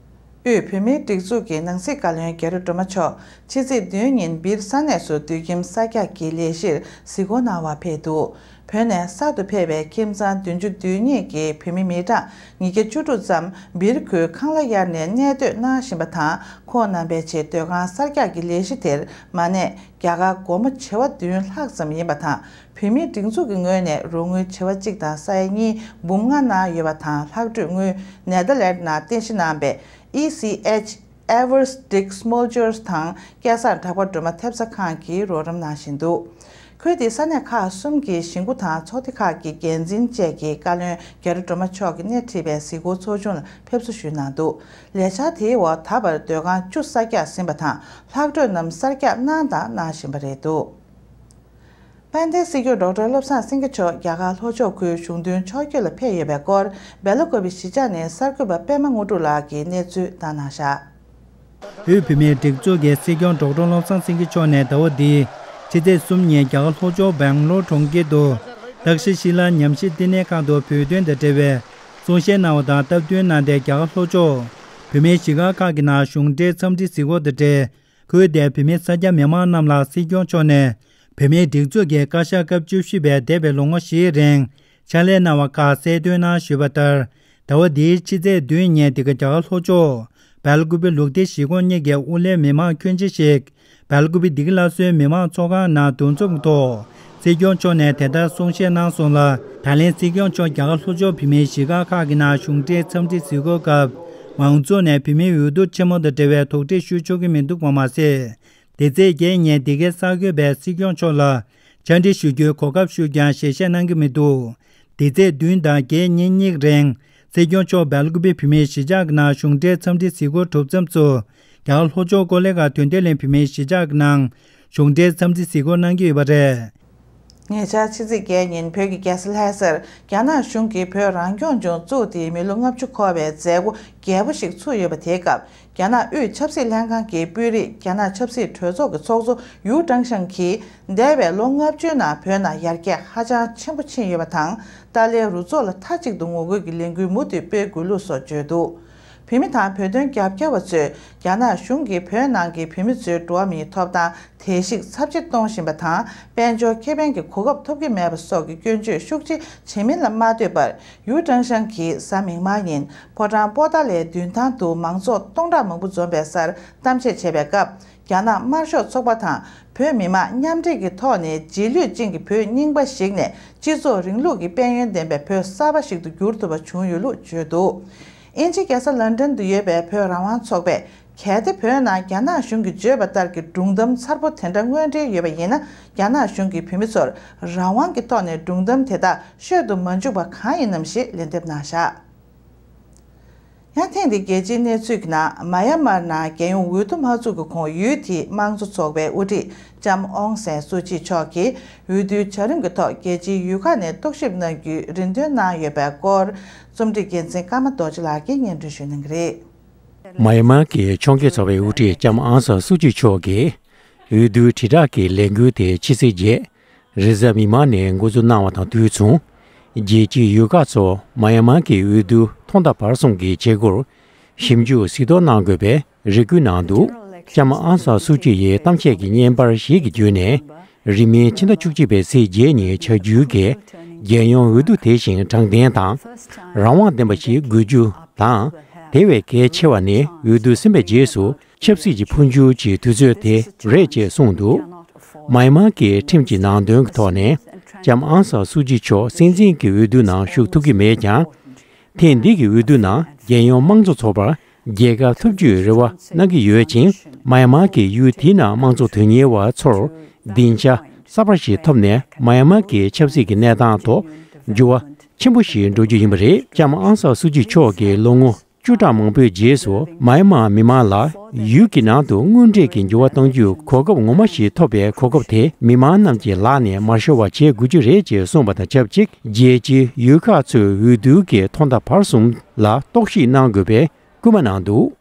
དབུས་བོད་མིའི་སྒྲིག་འཛུགས་ཀྱི་ནང་སྲིད་བཀའ་བློན་རྒྱ་རི་སྒྲོལ་མ་མཆོག་ཕྱི་ཚེས་བདུན་ཉིན་སྦིར་ས་གནས་སུ་དུད་ཁྱིམ་གསར་རྒྱག་གི་ལས་གཞིར་གཟིགས་སྐོར་གནང་བར་ཕེབས་འདུག་བོད་ནས་གསར་དུ་ཕེབས་པའི་ཁྱིམ་ཚང་བདུན་ཅུ་དོན་གཉིས་ཀྱི་བོད་མི་མི་གྲངས་ཉིས་བརྒྱ་བཅུ་དྲུག་ཙམ་སྦིར་ཁུལ་ཁང་གླ་གཡར་ནས་གནས་སྡོད་གནང་བཞིན་པ་དང་། ཁོང་རྣམ་པའི་ཆེད་སྡོད་ཁང་གསར་རྒྱག་གི་ལས་གཞི་དེར་མ་གནས་རྒྱ་གར་སྒོར་མོ་བྱེ་བ་བདུན་ལྷག་ཙམ་ཡིན་པ་དང་། བོད་མིའི་སྒྲིག་འཛུགས་ཀྱི་ངོས་ནས་རོགས་དངུལ་བྱེ་བ་གཅིག་དང་ས་ཡ་གཉིས་འབུམ་ལྔ་གནང་ཡོད་པ་དང་། ལྷག་འཕྲོས་དངུལ་ནེ་དར་ལེནྜ་ནང་རྟེན་གཞི་གནང་བའི་ཨི་སི་ཨེཆ་Eversdick Smulders དང་སྐལ་བཟང་གྲགས་པ་སྒྲོལ་མ་ཐེབས་རྩ་ཁང་གིས་རོགས་རམ་གནང་བཞིན་འདུག་ཁུལ་དེའི་ས་གནས་ཁག་གསུམ་གྱི་གཞིས་འགོ་དང་ཚོགས་སྡེ་ཁག་གི་འགན་འཛིན་བཅས་ཀྱིས་བཀའ་བློན་རྒྱ་རི་སྒྲོལ་མ་མཆོག་གིས་སྣེ་ཁྲིད་པའི་གཟིགས་སྐོར་ཚོགས་ཆུང་ལ་ཕེབས་བསུ་ཞུས་གནང་འདུག་ལས་འཆར་དེའི་འོག་ད་བར་སྡོད་ཁང་བཅུ་གསར་རྒྱག་ཟིན་པ་དང་། ལྷག་འཕྲོས་རྣམས་གསར་རྒྱག་གནང་དང་གནང་བཞིན་པ་རེད་འདུག་དཔལ་ལྡན་སྲིད་སྐྱོང་ཌོག་ཊར་བློ་བཟང་སེང་གེ་མཆོག་རྒྱ་གར་ལྷོ་ཕྱོགས་ཁུལ་གཞུང་དོན་ཕྱོགས་བསྐྱོད་ལ་ཕེབས་ཡོད་པའི་སྐོར། སྦེལ་ཀོབ་གཞིས་ཆགས་ནས་གསར་འགོད་པ་པད་མ་དངོས་གྲུབ་ལགས་ཀྱིས་གནས་ཚུལ་བཏང་གནང་བཞག་དབུས་བོད་མིའི་སྒྲིག་འཛུགས་ཀྱི་སྲིད་སྐྱོང་ཌོག་ཊར་བློ་བཟང་སེང་གེ་མཆོག་ནས་ཟླ་བ་འདིའི་ཕྱི་ཚེས་གསུམ་ཉིན་རྒྱ་གར་ལྷོ་ཕྱོགས་སྦེང་ལོར་གྲོང་ཁྱེར་དུ་ཏག་ཤི་ཤི་ལ་ཉམས་ཞིབ་བསྟི་གནས་ཁང་དུ་བོད་དོན་དང་འབྲེལ་བའི་གསུང་བཤད་གནང་བ་དང་། སྟབས་བསྟུན་གནང་སྟེ། རྒྱ་གར་ལྷོ་ཕྱོགས་བོད་མིའི་གཞིས་སྒར་ཁག་གི་ནང་གཞུང་འབྲེལ་འཚམས་འདྲི་གཟིགས་སྐོར་དང་འབྲེལ། ཁུལ་དེའི་བོད་མི་སེར་སྐྱ་མི་མང་རྣམས་ལ་སྲིད་སྐྱོང་མཆོག་ནས་བོད་མིའི་སྒྲིག་འཛུགས་ཀྱི་བཀའ་ཤག་སྐབས་བཅུ་བཞི་པའི་འདས་པའི་ལོ་ངོ་བཞིའི་རིང་ཕྱག་ལས་གནང་བ་ཁག་གསལ་སྟོན་གནང་ཞུས་པ་ལྟར། ཟླ་བ་འདིའི་ཕྱི་ཚེས་བདུན་ཉིན་འདི་ག་རྒྱ་གར་ལྷོ་ཕྱོགས་སྦེལ་ཀུ་པེ་ལུགས་བདེ་གཞིས་ཁོངས་གཉིས་ཀྱི་དབུ་བླའི་མི་མང་ཁྱོན་ཆེ་ཞིག་སྦེལ་ཀུ་པེ་སྡིག་སླར་གསོའི་མི་མང་ཚོགས་ཁང་ནང་འདུ་འཛོམས་ཐོག་སྲིད་སྐྱོང་མཆོག་ནས་དེ་ལྟར་གསུང་བཤད་གནང་སོང་ལ། ད་ལན་སྲིད་སྐྱོང་མཆོག་རྒྱ་གར་ལྷོ་ཕྱོགས་བོད་མིའི་གཞིས་སྒར་ཁག་གི་ནང་གཞུང་འབྲེལ་འཚམས་འདྲི་གཟིགས་སྐོར་སྐབས། མང་ཚོགས་ནས་བོད་མིའི་འོས་བསྡུ་ཆེན་མོ་དང་འབྲེལ་བའི་དོགས་འདྲི་ཞུ་ཆོག་གི་མི་འདུག་པ་མ་ཟད། འདི་ཚེས་བརྒྱད་ཉིན་འདི་གའི་གསར་འགོད་པས་སྲིད་སྐྱོང་མཆོག་ལ་བཅར་འདྲི་ཞུ་རྒྱུའི་གོ་སྐབས་ཞུས་ཀྱང་ཞལ་བཞེས་གནང་གི་མི་འདུག་འདི་ཚེས་བདུན་དང་བརྒྱད་ཉིན་གཉིས་རིང་སྲིད་སྐྱོང་མཆོག་སྦེལ་ཀུ་པེ་བོད་མིའི་གཞིས་ཆགས་ཀྱི་ནང་གཞུང་འབྲེལ་འཚམས་འདྲི་གཟིགས་སྐོར་གྲུབ་མཚམས་སུ། རྒྱ་གར་ལྷོ་ཕྱོགས་ཀོ་ལེ་གྷལ་དོན་ལྡན་གླིང་བོད་མིའི་གཞིས་ཆགས་ཀྱི་ནང་གཞུང་འབྲེལ་འཚམས་འདྲི་གཟིགས་སྐོར་གནང་གི་ཡོད་པ་རེད། ཉེ་ཆར་ཕྱི་ཚེས་བརྒྱད་ཉིན་བོད་ཀྱི་རྒྱལ་ས་ལྷ་སར་རྒྱ་ནག་གཞུང་གིས་བོད་རང་སྐྱོང་ལྗོངས་བཙུགས་ཏེ་མི་ལོ་ལྔ་བཅུ་འཁོར་བའི་མཛད་སྒོ་རྒྱས་པོ་ཞིག་ཚུགས་ཡོད་པ་དེའི་སྐབས། རྒྱ་ནག་དབུས་ཆབ་སྲིད་ལྷན་ཁང་གི་དཔོན་རིགས་རྒྱ་ནག་ཆབ་སྲིད་གྲོས་ཚོགས་ཀྱི་ཚོགས་གཙོ་ཡུའུ་ཀྲང་ཤན་གྱིས་འདས་པའི་ལོ་ལྔ་བཅུའི་ནང་བོད་ནང་ཡར་རྒྱས་ཧ་ཅང་ཆེན་པོ་ཕྱིན་ཡོད་པ་དང་། ཏཱ་ལའི་རུ་ཚོགས་ལ་མཐའ་གཅིག་ཏུ་ངོ་རྒོལ་གྱི་ལས་འགུལ་མུ་མཐུད་སྤེལ་དགོས་ལུགས་སོགས་བརྗོད་འདུག་བོད་མི་དང་བོད་དོན་རྒྱབ་སྐྱོར་བ་ཚོས་རྒྱ་ནག་གཞུང་གིས་བོད་ནང་གི་བོད་མི་ཚོའི་འགྲོ་བ་མིའི་ཐོབ་ཐང་བརྡལ་བཤིག་ཚབས་ཆེ་གཏོང་བཞིན་པ་དང་། དཔལ་འབྱོར་ཁེ་ཕན་གྱི་གོ་སྐབས་ཐོབ་ཀྱི་མེད་པ་སོགས་ཀྱི་སྐྱོན་བརྗོད་ཤུགས་ཆེ་བྱེད་མིན་ལ་མ་ལྟོས་པར། ཡུའུ་ཀྲང་ཤན་གྱིས་གཟའ་མིག་དམར་ཉིན་ཕོ་བྲང་པོ་ཏཱ་ལའི་མདུན་ཐང་དུ་མང་ཚོགས་སྟོང་ཕྲག་མང་པོ་འཛོམས་པའི་སར་གཏམ་བཤད་བྱས་པའི་སྐབས། རྒྱ་ནག་དམར་ཤོག་ཚོགས་པ་དང་བོད་མི་མང་མཉམ་འབྲེལ་གྱི་ཐོག་ནས་རྗེས་ལུས་ཅན་གྱི་བོད་རྙིང་པ་ཞིག་ནས་སྤྱི་ཚོགས་རིང་ལུགས་ཀྱི་དཔལ་ཡོན་ལྡན་པའི་བོད་གསར་པ་ཞིག་ཏུ་འགྱུར་ཐུབ་པ་བྱུང་ཡོད་ལུགས་བརྗོད་འདུག་དབྱིན་ཇིའི་རྒྱལ་ས་ལན་ཌན་དུ་ཡོད་པའི་བོད་རང་དབང་ཚོགས་པས། གལ་ཏེ་བོད་ནང་རྒྱ་ནག་གཞུང་གིས་བརྗོད་པ་ལྟར་གྱི་སྒྲུང་གཏམ་མཚར་པོ་དེ་འདྲ་དངོས་འབྲེལ་ཡོད་པ་ཡིན་ན། རྒྱ་ནག་གཞུང་གིས་བོད་མི་ཚོར་རང་དབང་གི་ཐོག་ནས་སྒྲུང་གཏམ་དེ་དག་ཤོད་དུ་མ་འཇུག་པ་གང་ཡིན་ནམ་ཞེས་ལན་འདེབས་གནང་བཞག་ཡང་ཐེངས་འདིའི་རྒྱལ་སྤྱིའི་གནས་ཚུལ་གྱི་ནང་། མ་ཡ་མར་ནང་རྒྱལ་ཡོངས་འོས་བསྡུ་མ་ཚུགས་ཀྱི་གོང་ཡུལ་དེའི་དམངས་གཙོ་ཚོགས་པའི་དབུ་ཁྲིད་ལྕམ་ཨོང་སན་སུ་ཅི་མཆོག་གིས་འོས་བསྡུའི་བྱ་རིམ་གྱི་ཐོག་རྒྱལ་སྤྱིའི་ཡུལ་ཁག་ནས་རྟོག་ཞིབ་གནང་རྒྱུའི་རེ་འདུན་གནང་ཡོད་པའི་སྐོར། རྩོམ་སྒྲིག་འགན་འཛིན་ཀརྨ་རྡོ་རྗེ་ལགས་ཀྱིས་སྙན་སྒྲོན་ཞུ་གནང་གི་རེད། མ་ཡ་མར་གྱི་ཕྱོགས་འགལ་ཚོགས་པའི་དབུ་ཁྲིད་ལྕམ་ཨང་སང་སུ་ཅི་མཆོག་གིས་འོས་བསྡུའི་དྲིལ་བསྒྲགས་ཀྱི་ལས་འགུལ་དེ་ཕྱི་ཚེས་བརྒྱད་རེས་གཟའ་མིག་དམར་ནས་འགོ་འཛུགས་གནང་བ་དང་དུས་མཚུངས། རྒྱལ་སྤྱིའི་ཡུལ་ཁག་ཚོ་མ་ཡ་མར་གྱི་འོས་བསྡུ་ཐོག་མཐའ་བར་གསུམ་གྱི་བྱེད་སྒོར་ཞིབ་འཇུག་གཟིགས་རྟོག་གནང་དགོས་པའི་རེ་སྐུལ་གནང་འདུག་ལྕམ་ཨང་སང་སུ་ཅི་ཡི་གཏམ་བཤད་ཀྱི་བརྙན་པར་ཞིག་གི་བརྒྱུད་ནས། རིང་མིན་ཕྱི་ཟླ་བཅུ་གཅིག་པའི་ཚེས་བརྒྱད་ཉིན་བྱ་རྒྱུའི་གི་རྒྱལ་ཡོངས་འོས་བསྡུ་དེ་བཞིན་དྲང་བདེན་དང་རང་དབང་ལྡན་པ་ཞིག་དགོས་རྒྱུ་དང་། དེ་བས་གལ་ཆེ་བ་ནི་འོས་བསྡུ་ཟིན་པའི་རྗེས་སུ་ཆབ་སྲིད་ཀྱི་འཕོ་འགྱུར་གྱི་དུས་ཚོད་དེ་རེད་ཅེས་གསུངས་འདུག་མ་ཡ་མར་གྱི་ཁྲིམས་ཀྱི་ནང་དོན་གྱི་ཐོག་ནས་ལྕམ་ཨང་སང་སུ་ཅི་མཆོག་སྲིད་འཛིན་གྱི་འོས་བསྡུ་ནང་ཞུགས་ཐུབ་ཀྱི་མེད་ཀྱང་། ཐེངས་འདི་གི་འོས་བསྡུ་ནང་རྒྱལ་ཡོངས་དམངས་གཙོ་ཚོགས་པར་རྒྱལ་ཁ་ཐོབ་རྒྱུའི་རེ་བ་གནང་གི་ཡོད་ཅིང་། མ་ཡ་མར་གྱི་ཡུལ་དེའི་ནང་དམངས་གཙོ་དོན་གཉེར་བ་ཚོར་སྡིངས་ཆ་གསར་པ་ཞིག་ཐོབ་ནས། མ་ཡ་མར་གྱི་ཆབ་སྲིད་ཀྱི་གནས་སྟངས་ཐོག་འགྱུར་བ་ཆེན་པོ་ཞིག་འགྲོ་རྒྱུ་ཡིན་པ་རེད། ལྕམ་ཨང་སང་སུ་ཅི་མཆོག་གིས་ལོ་ངོ་བཅུ་ཕྲག་མང་པོའི་རྗེས་སུ་མ་ཡ་མར་མི་མང་ལ་ཡུལ་གྱི་ནང་དུ་དངོས་འབྲེལ་གྱི་འགྱུར་བ་གཏང་རྒྱུའི་གོ་སྐབས་ངོ་མ་ཞིག་ཐོབ་པའི་གོ་སྐབས་དེ་མི་མང་རྣམས་ཀྱི་ལག་ནས་མ་ཤོར་བ་བྱེད་དགོས་ཀྱི་རེད་ཅེས་གསུངས་པ་དང་ཆབས་ཅིག་རྒྱལ་སྤྱིའི་ཡུལ་ཁག་ཚོས་འོས་བསྡུ་གི་ཐོག་མཐའ་བར་གསུམ་ལ་རྟོག་ཞིབ་གནང་དགོས་པའི་སྐུལ་མ་གནང་འདུག་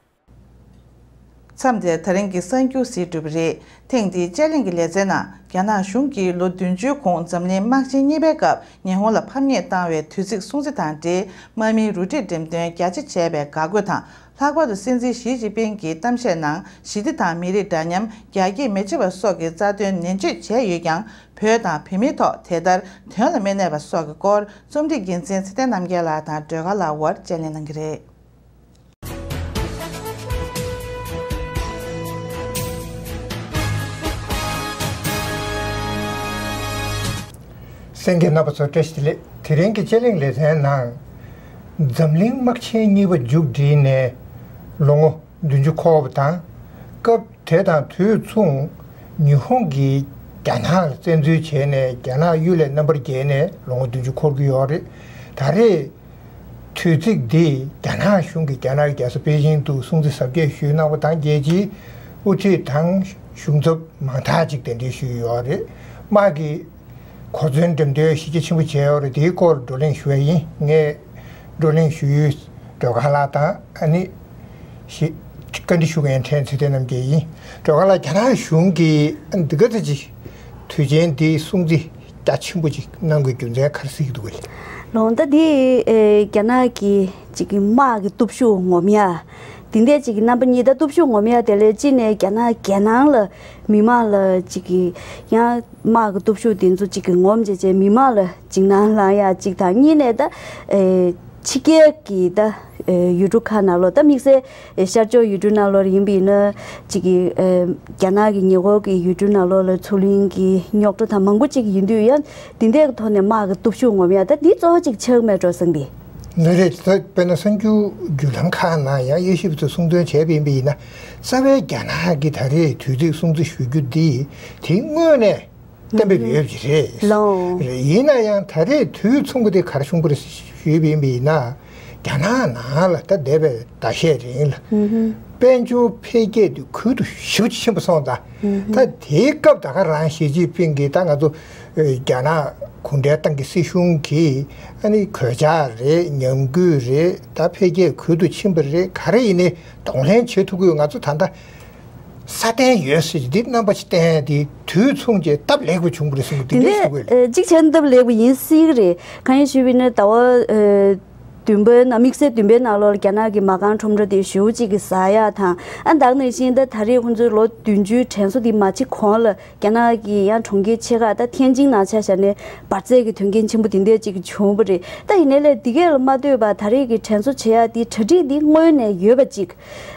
མཚམས་དེར་ད་རིང་གི་གསར་འགྱུར་གཟིགས་གྲུབ་པ་རེད། ཐེངས་འདིའི་དཔྱད་གླེང་གི་ལེ་ཚན་ནང་རྒྱ་ནག་གཞུང་གིས་ལོ་བདུན་ཅུའི་གོང་འཛམ་གླིང་དམག་ཆེན་གཉིས་པའི་སྐབས་ཉི་ཧོང་ལ་ཕམ་ཉེས་བཏང་བའི་དུས་ཚིགས་སྲུང་བརྩི་དང་འབྲེལ་དམག་མིའི་རུ་སྒྲིག་འགྲེམས་སྟོན་རྒྱ་ཆེ་བྱས་པའི་དགའ་གུས་དང་། ལྷག་པར་དུ་སྲིད་འཛིན་ཞི་ཅིན་ཕིང་གི་གཏམ་བཤད་ནང་ཞི་བདེ་དང་མི་རིགས་འདྲ་མཉམ། རྒྱ་སྐྱེད་མི་བྱེད་པ་སོགས་ཀྱི་རྩ་དོན་ནན་བརྗོད་བྱས་ཡོད་ཀྱང་། བོད་དང་བོད་མིའི་ཐོག་དེ་ལྟར་དོན་ལ་མི་གནས་པ་སོགས་ཀྱི་སྐོར་རྩོམ་སྒྲིག་འགན་འཛིན་ཚེ་བརྟན་རྣམ་རྒྱལ་ལགས་དང་སྒྲོལ་དཀར་ལགས་དབར་དཔྱད་གླེང་གནང་གི་རེད། གསན་མཁན་རྣམ་པ་ཚོ་བཀྲ་ཤིས་བདེ་ལེགས། དེ་རིང་གི་དཔྱད་གླེང་ལེ་ཚན་ནང་། འཛམ་གླིང་དམག་ཆེན་གཉིས་པ་མཇུག་བསྒྲིལ་ནས་ལོ་ངོ་བདུན་ཅུ་འཁོར་བ་དང་། སྐབས་དེ་དང་དུས་མཚུངས་ཉི་ཧོང་གིས་རྒྱ་ནག་ལ་བཙན་འཛུལ་བྱས་ནས་རྒྱ་ནག་གཡུལ་ལས་རྣམ་པར་རྒྱལ་ནས་ལོ་ངོ་བདུན་ཅུ་འཁོར་གྱི་ཡོད་རེད། ད་རེས་དུས་ཚིགས་འདི་རྒྱ་ནག་གཞུང་གིས་རྒྱ་ནག་གི་རྒྱལ་ས་པེ་ཅིང་དུ་སྲུང་བརྩི་གཟབ་རྒྱས་ཞུས་གནང་བ་དང་། རྒྱལ་སྤྱིའི་དབུ་ཁྲིད་དང་གཞུང་ཚབ་མང་དག་ཅིག་གདན་འདྲེན་ཞུས་ཡོད་རེད། དམག་གི་གོ་མཚོན་འགྲེམས་སྟོན་གཞི་རྒྱ་ཆེན་པོ་བྱས་ཡོད་རེད། དེའི་སྐོར་བགྲོ་གླེང་ཞུ་བ་ཡིན། ངས་བགྲོ་གླེང་ཞུ་ཡུལ་སྒྲོལ་དཀར་ལགས་དང་། ཨ་ནི་ཞི་བཀའ་འདྲི་ཞུ་མཁན་ཕྲན་ཚེ་བརྟན་རྣམ་རྒྱལ་ཡིན། སྒྲོལ་དཀར་ལགས། རྒྱ་ནག་གཞུང་གིས་ཨ་ནི་འདི་ག་ཚོད་ཅིག་དུས་ཆེན་འདིའི་སྲུང་བརྩི་རྒྱ་ཆེན་པོ་ཅིག་གནང་དགོས་རྒྱུ་མཚན་ག་རེ་གཟིགས་ཀྱི་འདུག་གས། ལོ་ད་འདི་ཨེ་རྒྱ་ནག་གི་ཅིག་གི་དམག་གི་སྟོབས་ཤུགས་ངོམ་ཡ། དེ་འདྲ་ཅིག་གི་རྣམ་པ་གཉིས། ད་སྟོབས་ཤུགས་ངོམ་ཡ་དེ་ལས་གཅིག་ནས་རྒྱ་ནག་རྒྱལ་ནང་ལ་མི་མང་ལ་ཅིག་གི་ཡང་དམག་གི་སྟོབས་ཤུགས་དེ་ཚོ་ཅིག་གི་ངོམ་བྱས་བྱས་མི་མང་ལ་འཇིགས་སྣང་ལངས་ཡ་ཅིག་དང་། གཉིས་ནས་ད་ཨེ་ཕྱི་རྒྱལ་གྱི་ད་ཨེ་ཡུལ་གྲུ་ཁག་ནང་ལོགས། ད་དམིགས་བསལ་ཨེ་ཤར་ཕྱོགས་ཡུལ་གྲུ་ནང་ལོགས་ཡིན་པ་ཡིན་ན་ཅིག་གི་ཨེ་རྒྱ་ནག་གི་ཉེ་འཁོར་གྱི་ཡུལ་གྲུ་ནང་ལོགས་ལ་མཚོ་གླིང་གི་རྙོག་དྲ་དང་མང་པོ་ཅིག་ཡིན་དུས། ཡང་དེ་འདྲའི་ཐོག་ནས་དམག་གི་སྟོབས་ཤུགས་ངོམ་ཡ་ད་འདི་གཙོ་བོ་ཅིག་ཆགས་མེད་འགྲོ་བསམ་པས། ལགས་རེད། ད་དཔེར་ན་གསར་འགྱུར་བརྒྱུད་ལམ་ཁག་ནང་ཡང་དབྱེ་ཞིབ་ཏུ་གསུང་དོན་བྱས་པ་ཡིན་པ་ཡིན་ན། རྩ་བའི་རྒྱ་ནག་གིས་ད་རེས་དུས་ཚིགས་སྲུང་བརྩི་ཞུ་རྒྱུ་འདི་དེ་སྔོན་ནས་གཏན་འབེབས་ཡོད་པ་ཞིག་རེད། ལགས། རེད། ཡིན་ན་ཡང་ད་རེས་དུས་མཚུངས་ཀྱི་དེ་ག་རེ་བྱུང་བ་རེད་ཞུས་པ་ཡིན་པ་ཡིན་ན། རྒྱ་ནག་ནང་ལ་ད་འདས་པའི་ཟླ་ཤས་རིང་ལ་དཔལ་འབྱོར་འཕེལ་རྒྱས་དེ་ཁུལ་དུ་ཞེ་པོ་ཅིག་ཕྱིན་པ་སོང་ཙང་། ད་དེའི་སྐབས་ད་ག་རང་ཞི་ཅིན་ཕིང་གིས་ད་ང་ཚོ་རྒྱ་ནག་གུང་ཁྲན་ཏང་གི་སྲིད་གཞུང་གིས་ཨ་ནི་གོད་ཆག་རེད། ཉམས་རྒུད་རེད། ད་འཕེལ་རྒྱས་ཁུལ་དུ་ཕྱིན་པ་རེད། ག་རེ་ཡིན་ནའི་གདོང་ལེན་བྱེད་ཐུབ་ཀྱི་ཡོད། ང་ཚོ་ད་ལྟ་སྲ་བརྟན་ཡོད་ཟེར་གྱི་འདི་རྣམ་པ་ཅིག་བསྟན་ཡ་དེ་དུས་མཚུངས་ཀྱི་སྟབས་ལེགས་པ་བྱུང་བ་རེད་གསུང་གི་འདི་འདྲས་ཞུ་དགོས་ལ། ཨེ་གཅིག་བྱས་ན་སྟབས་ལེགས་པ་ཡིན་སྲིད་ཀྱི་རེད། གང་ཡིན་ཞུས་པ་ཡིན་ན་ཟླ་བ་ཨེ་བདུན་པའི་ནང་། དམིགས་བསལ་བདུན་པའི་ནང་ལོགས་ལ་རྒྱ་ནག་གི་མ་རྐང་ཁྲོམ་ར་དེ་ཞེ་པོ་ཅིག་གི་ཟ་ཡ་དང་། ཨ་ད་ག་ནང་བཞིན་ད་ད་རེས་ཁོང་ཚོའི་ལོ་བདུན་ཅུའི་དྲན་གསོ་དེ་མ་བྱེད་གོང་ལ་རྒྱ་ནག་གི་ཡང་གྲོང་ཁྱེར་ཆེ་ཁག་ད་ཐེན་ཅིན་ནང་ཆ་བཞག་ནས་འབར་རྫས་ཀྱི་དོན་རྐྱེན་ཆེན་པོ་དེ་འདྲས་ཅིག་བྱུང་བ་རེད། ད་ཡིན་ནའི་ལས་འདི་གས་ལ་མ་ལྟོས་པར་ད་རེས་ཀྱི་དྲན་གསོ་བྱེད་ཡ་དེ་གྲ་སྒྲིག་འདི་སྔོན་ནས་ཡོད་པ་ཅིག་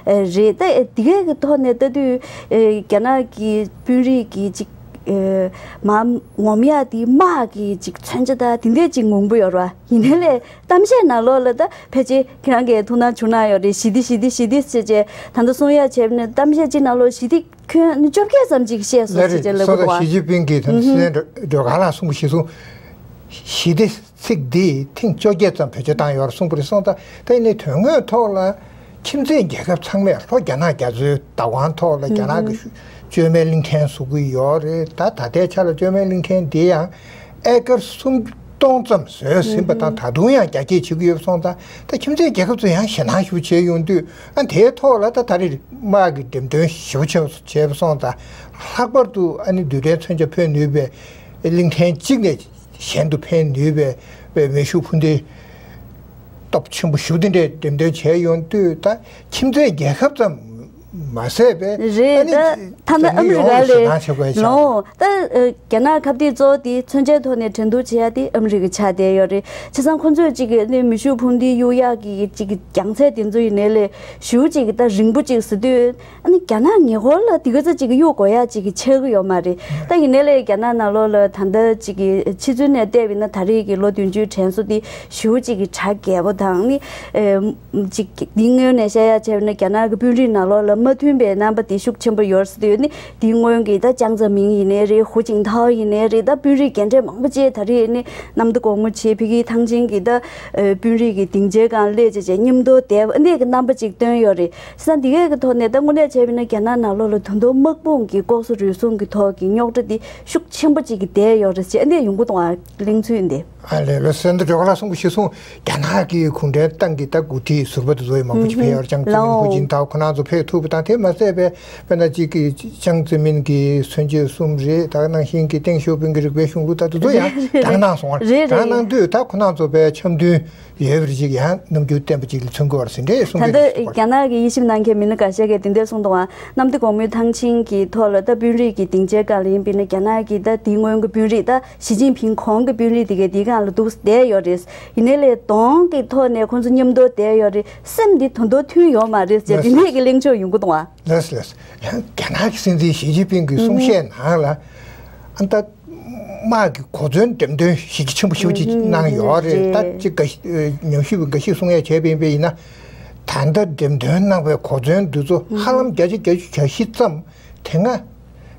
རེད། ད་འདི་གས་ཀྱི་ཐོག་ནས་ལྟ་དུས་རྒྱ་ནག་གི་དཔོན་རིགས་ཀྱི་ཅིག་མ་ངོམ་ཡ་དེ་དམག་གི་ཅིག་མཚོན་ཆ་ད་དེ་འདྲས་ཅིག་མང་པོ་ཡོད་རེད་བ། ཡིན་ནའི་ལས་གཏམ་བཤད་ནང་ལོགས་ལ་ད་ཕལ་ཆེར་ཁྱེད་རང་གིས་ཐུགས་སྣང་བྱུང་གནང་ཡོད་རེད། ཞི་བདེ་ཞི་བདེ་ཞི་བདེ་ཟེར་བྱས་ད་ལྟ་གསུང་ཡ་བྱས་ནས་གཏམ་བཤད་ཅིག་ནང་ལོགས་ཞི་བདེ་ཁྱོན་ནི་བཅོ་བརྒྱད་ཙམ་ཅིག་བཤད་སོང་ལགས་ཟེར་རེད། བྱས་ལབ་དགོས་སོ། ད་འདུག་བ། ཞི་ཅིན་ཕིང་གིས་ད་ཨུ་ཧུམ། སྲིད་བློན་སྒྲོལ་དཀར་ལགས་གསུང་གི་གཞི་བཟུང་ཞི་བདེ་ཚིག་འདི་ཐེངས་བཅོ་བརྒྱད་ཙམ་བེད་སྤྱོད་བཏང་ཡོད་རེད་གསུངས་པ་རེད་སོང་། ད་ད་ཡིན་ནའི་དོན་དངོས་ཐོག་ལ་ཁྱིམ་མཚེས་རྒྱལ་ཁབ་ཚང་མས་ལྷོ་རྒྱ་ནག་རྒྱ་མཚོའི་བདག་དབང་ཐོག་ལ་རྒྱ་ནག་གི་ཤུ་བཅོས་མའི་གླིང་ཕྲན་བཟོ་གི་ཡོད་རེད། ད་ད་ལྟའི་ཆ་ལ་བཅོས་མའི་གླིང་ཕྲན་འདི་ཡང་ཨེ་ཀར་སུམ་སྟོང་ཙམ་བཟོས་ཟིན་པ་དང་། ད་དུང་ཡང་རྒྱ་སྐྱེད་བྱེད་ཀྱི་ཡོད་པ་སོང་ཙང་། ད་ཁྱིམ་མཚེས་རྒྱལ་ཁབ་ཚོས་ཡང་ཞེད་སྣང་ཞེ་པོ་བྱས་ཡོང་དུས། ཨ་དེའི་ཐོག་ལ་ད་ད་རེས་དམག་གི་འགྲེམས་སྟོན་ཞེ་པོ་ཅིག་བྱས་པ་སོང་ཙང་། ལྷག་པར་དུ་ཨ་ནི་རྡུལ་ཕྲན་མཚོན་ཆ་འཕེན་ནུས་པའི་གླིང་ཕྲན་གཅིག་ནས་གཞན་དུ་འཕེན་ནུས་པའི་མེ་ཤུགས་འཕུར་མདེལ་སྟོབས་ཆེན་པོ་ཞེ་པོ་དེ་འདྲས་འགྲེམས་སྟོན་བྱས་ཡོང་དུས། ད་ཁྱིམ་མཚེས་རྒྱལ་ཁབ་ཙམ་མ་ཟད་པའི། རེད། ཨ་ནི་ད་ཐ་ན་ཨ་མི་རི་ཀ་ལ་ལོ། ད་རྒྱ་ནག་ཁ་གཏད་གཙོ་བོ་དེ་མཚོན་ཆའི་ཐོག་ནས་འགྲན་བསྡུར་བྱེད་ཡ་དེ་ཨ་མི་རི་ཀ་ཆགས་བསྡད་ཡོད་རེད། བྱས་ཙང་ཁོང་ཚོས་ཅིག་གི་ཨ་ནི་མེ་ཤུགས་འཕུར་མདེལ་གཡུག་ཡག་གི་ཅིག་གི་རྒྱང་ཚད་དེ་ཚོ་ཡིན་ནའི་ལས་ཞེ་པོ་ཅིག་གི་ད་རིང་པོ་ཅིག་ཟེར་དུས། ཨ་ནི་རྒྱ་ནག་ཉེ་འཁོར་ལ་དེ་ག་ཚོད་ཅིག་གཡུག་དགོས་ཡ་ཅིག་གི་ཆགས་ཀྱི་ཡོད་མ་རེད། ད་ཡིན་ནའི་ལས་རྒྱ་ནག་ནང་ལོགས་ལ་ད་ལྟ་ཅིག་གི་ཕྱི་ཚུལ་ནས་བལྟས་པ་ཡིན་ན་ད་རེས་ཀྱི་ལོ་བདུན་ཅུའི་དྲན་གསོ་དེ་ཞེ་པོ་ཅིག་གི་གྲ་རྒྱས་པོ་དང་། ཨ་ནི་ཨེ་ཅིག་འདི་སྔོན་ནས་བཤད་ཡ་བྱས་པ་ཡིན་ན་རྒྱ་ནག་གི་དཔོན་རིགས་ནང་ལོགས་ལ་མ་མཐུན་པའི་རྣམ་པ་དེ་ཤུགས་ཆེན་པོ་ཡོད་ཟེར་དུས། ཨ་ནི་འདི་སྔོན་གྱི་ད་ཅང་ཙེ་མིང་ཡིན་ནའི་རེད། ཧུའུ་ཅིན་ཐའོ་ཡིན་ནའི་རེད། ད་དཔོན་རིགས་རྒན་གྲས་མང་པོ་ཅིག་ད་རེས་ཨ་ནི་གནམ་བདེ་སྒོ་མོ་ཆེ་ཕ་གིའི་ཐང་ཆེན་གྱི་ད་ཨེ་དཔོན་རིགས་ཀྱི་སྡིངས་ཆའི་སྒང་སླེབས་བྱས་བྱས་མཉམ་དུ་བསྡད་པ་འདི་གི་རྣམ་པ་ཅིག་སྟོན་ཡོད་རེད། བྱས་ཙང་འདི་གའི་གི་ཐོག་ནས་ད་དངོས་གནས་བྱས་པ་ཡིན་ན་རྒྱ་ནག་ནང་ལོགས་ལ་ད་དུང་དམག་དཔུང་གི་ལྐོག་ཟ་རུལ་སུངས་ཀྱི་ཐོག་གི་རྙོག་དྲ་འདི་ཤུགས་ཆེན་པོ་ཅིག་གི་བསྡད་ཡོད་རེད་ཅེས་འདི་ཡོང་གི་འདུག་ཨ། གླེང་ཚུལ་འདི། ཨ་ལས་ལོ་སེང་ད་སྒྲོལ་དཀར་ལགས་གསུང་གི་གཞི་བཟུང་རྒྱ་ནག་གི་གུང་ཁྲན་ཏང་གི་ད་འགོ་ཁྲིད་ཟུར་པ་དེ་ཚོ་ཡང་མང་པོ་ཅིག་ཕེབས་ཡོད་རེད། ཅང་ཙེ་མིན། ཧུའུ་ཅིན་ཐའོ་ཁོ་རང་ཚོ་ཕེབས་ཐུབ་ དང་། དེ་མ་ཟད་པའི་དཔེར་ན་གཅིག་གི་ཅང་ཙེ་མིན་གྱི་མཚོན་བྱེད་གསུམ་རེད། ད་ནང་བཞིན་གྱི་ཏེང་ཞའོ་ཕིང་གི་རིག་པའི་གཞུང་ལུགས་ད་དེ་ཚོ་ཡང་རེད། དྲངས་གནང་སོང་བ། རེད། དྲངས་གནང་དུས་ད་ཁོ་རང་ཚོ་པའི་འཆམ་མཐུན་ཡོད་པར་ཅིག་ཡང་རྣམ་འགྱུར་བསྟན་པ་ཅིག་ལ་མཚོན་གྱི་ཡོད་རེད་ཟེར་འདྲའི་གསུང་ད་གི་ལྟ་རེད། རྒྱ་ནག་གི་དབྱེ་ཞིབ་གནང་མཁན་མི་སྣ་འགའ་ཤས་ཀྱིས་དེ་འདྲས་གསུངས་འདུག་བ། གནམ་བདེ་སྒོ་མོའི་ཐང་ཆེན་གྱི་ཐོག་ལ་ད་དཔོན་རིགས་ཀྱི་སྡིངས་ཆའི་སྒང་ལ་ཡིན་པས་ན། རྒྱ་ནག་གི་ད་དེའི་སྔོན་གྱི་དཔོན་རིགས། ད་ཞི་ཅིན་ཕིང་གོང་གི་དཔོན་རིགས་དེ་གས་དེའི་སྒང་ལ་འདུག་བསྡད་ཡོད་རེད། ཡིན་ནའི་ལས་གདོང་གི་ཐོག་ནས་ཁོང་ཚོ་མཉམ་དུ་བསྡད་ཡོད་རེད། སེམས་འདི་དོན་དུ་མཐུན་ཡོད་མ་རེད་ཟེར། དེ་ནས་ཀྱི་གླེང་ཕྱོགས་ཡོང་གི་འདུག་བ། ལགས་ལགས། ཡང་རྒྱ་ནག་གི་སྲིད་འཛིན་ཞི་ཅིན་ཕིང་གི་གསུང་བཤད་ནང་ལ་ཨ་ད་དམག་གི་གོ་མཚོན་འགྲེམས་སྟོན་གཞི་རྒྱ་ཆེན་པོ་ཞེ་པོ་ཅིག་གནང་ཡོད་རེད། ད་ཅིག་འགའ་ཤས་ཉམས་ཞིབ་པ་འགའ་ཤས་གསུང་ཡ་བྱས་པ་ཡིན་པས་ཡིན་ན། ད་ལྟ་འགྲེམས་སྟོན་གནང་བའི་གོ་མཚོན་འདི་ཚོ་ཧ་ལམ་བརྒྱ་ཆ་བརྒྱད་ཅུ་གྱ་བཞི་ཙམ་དེ་སྔ་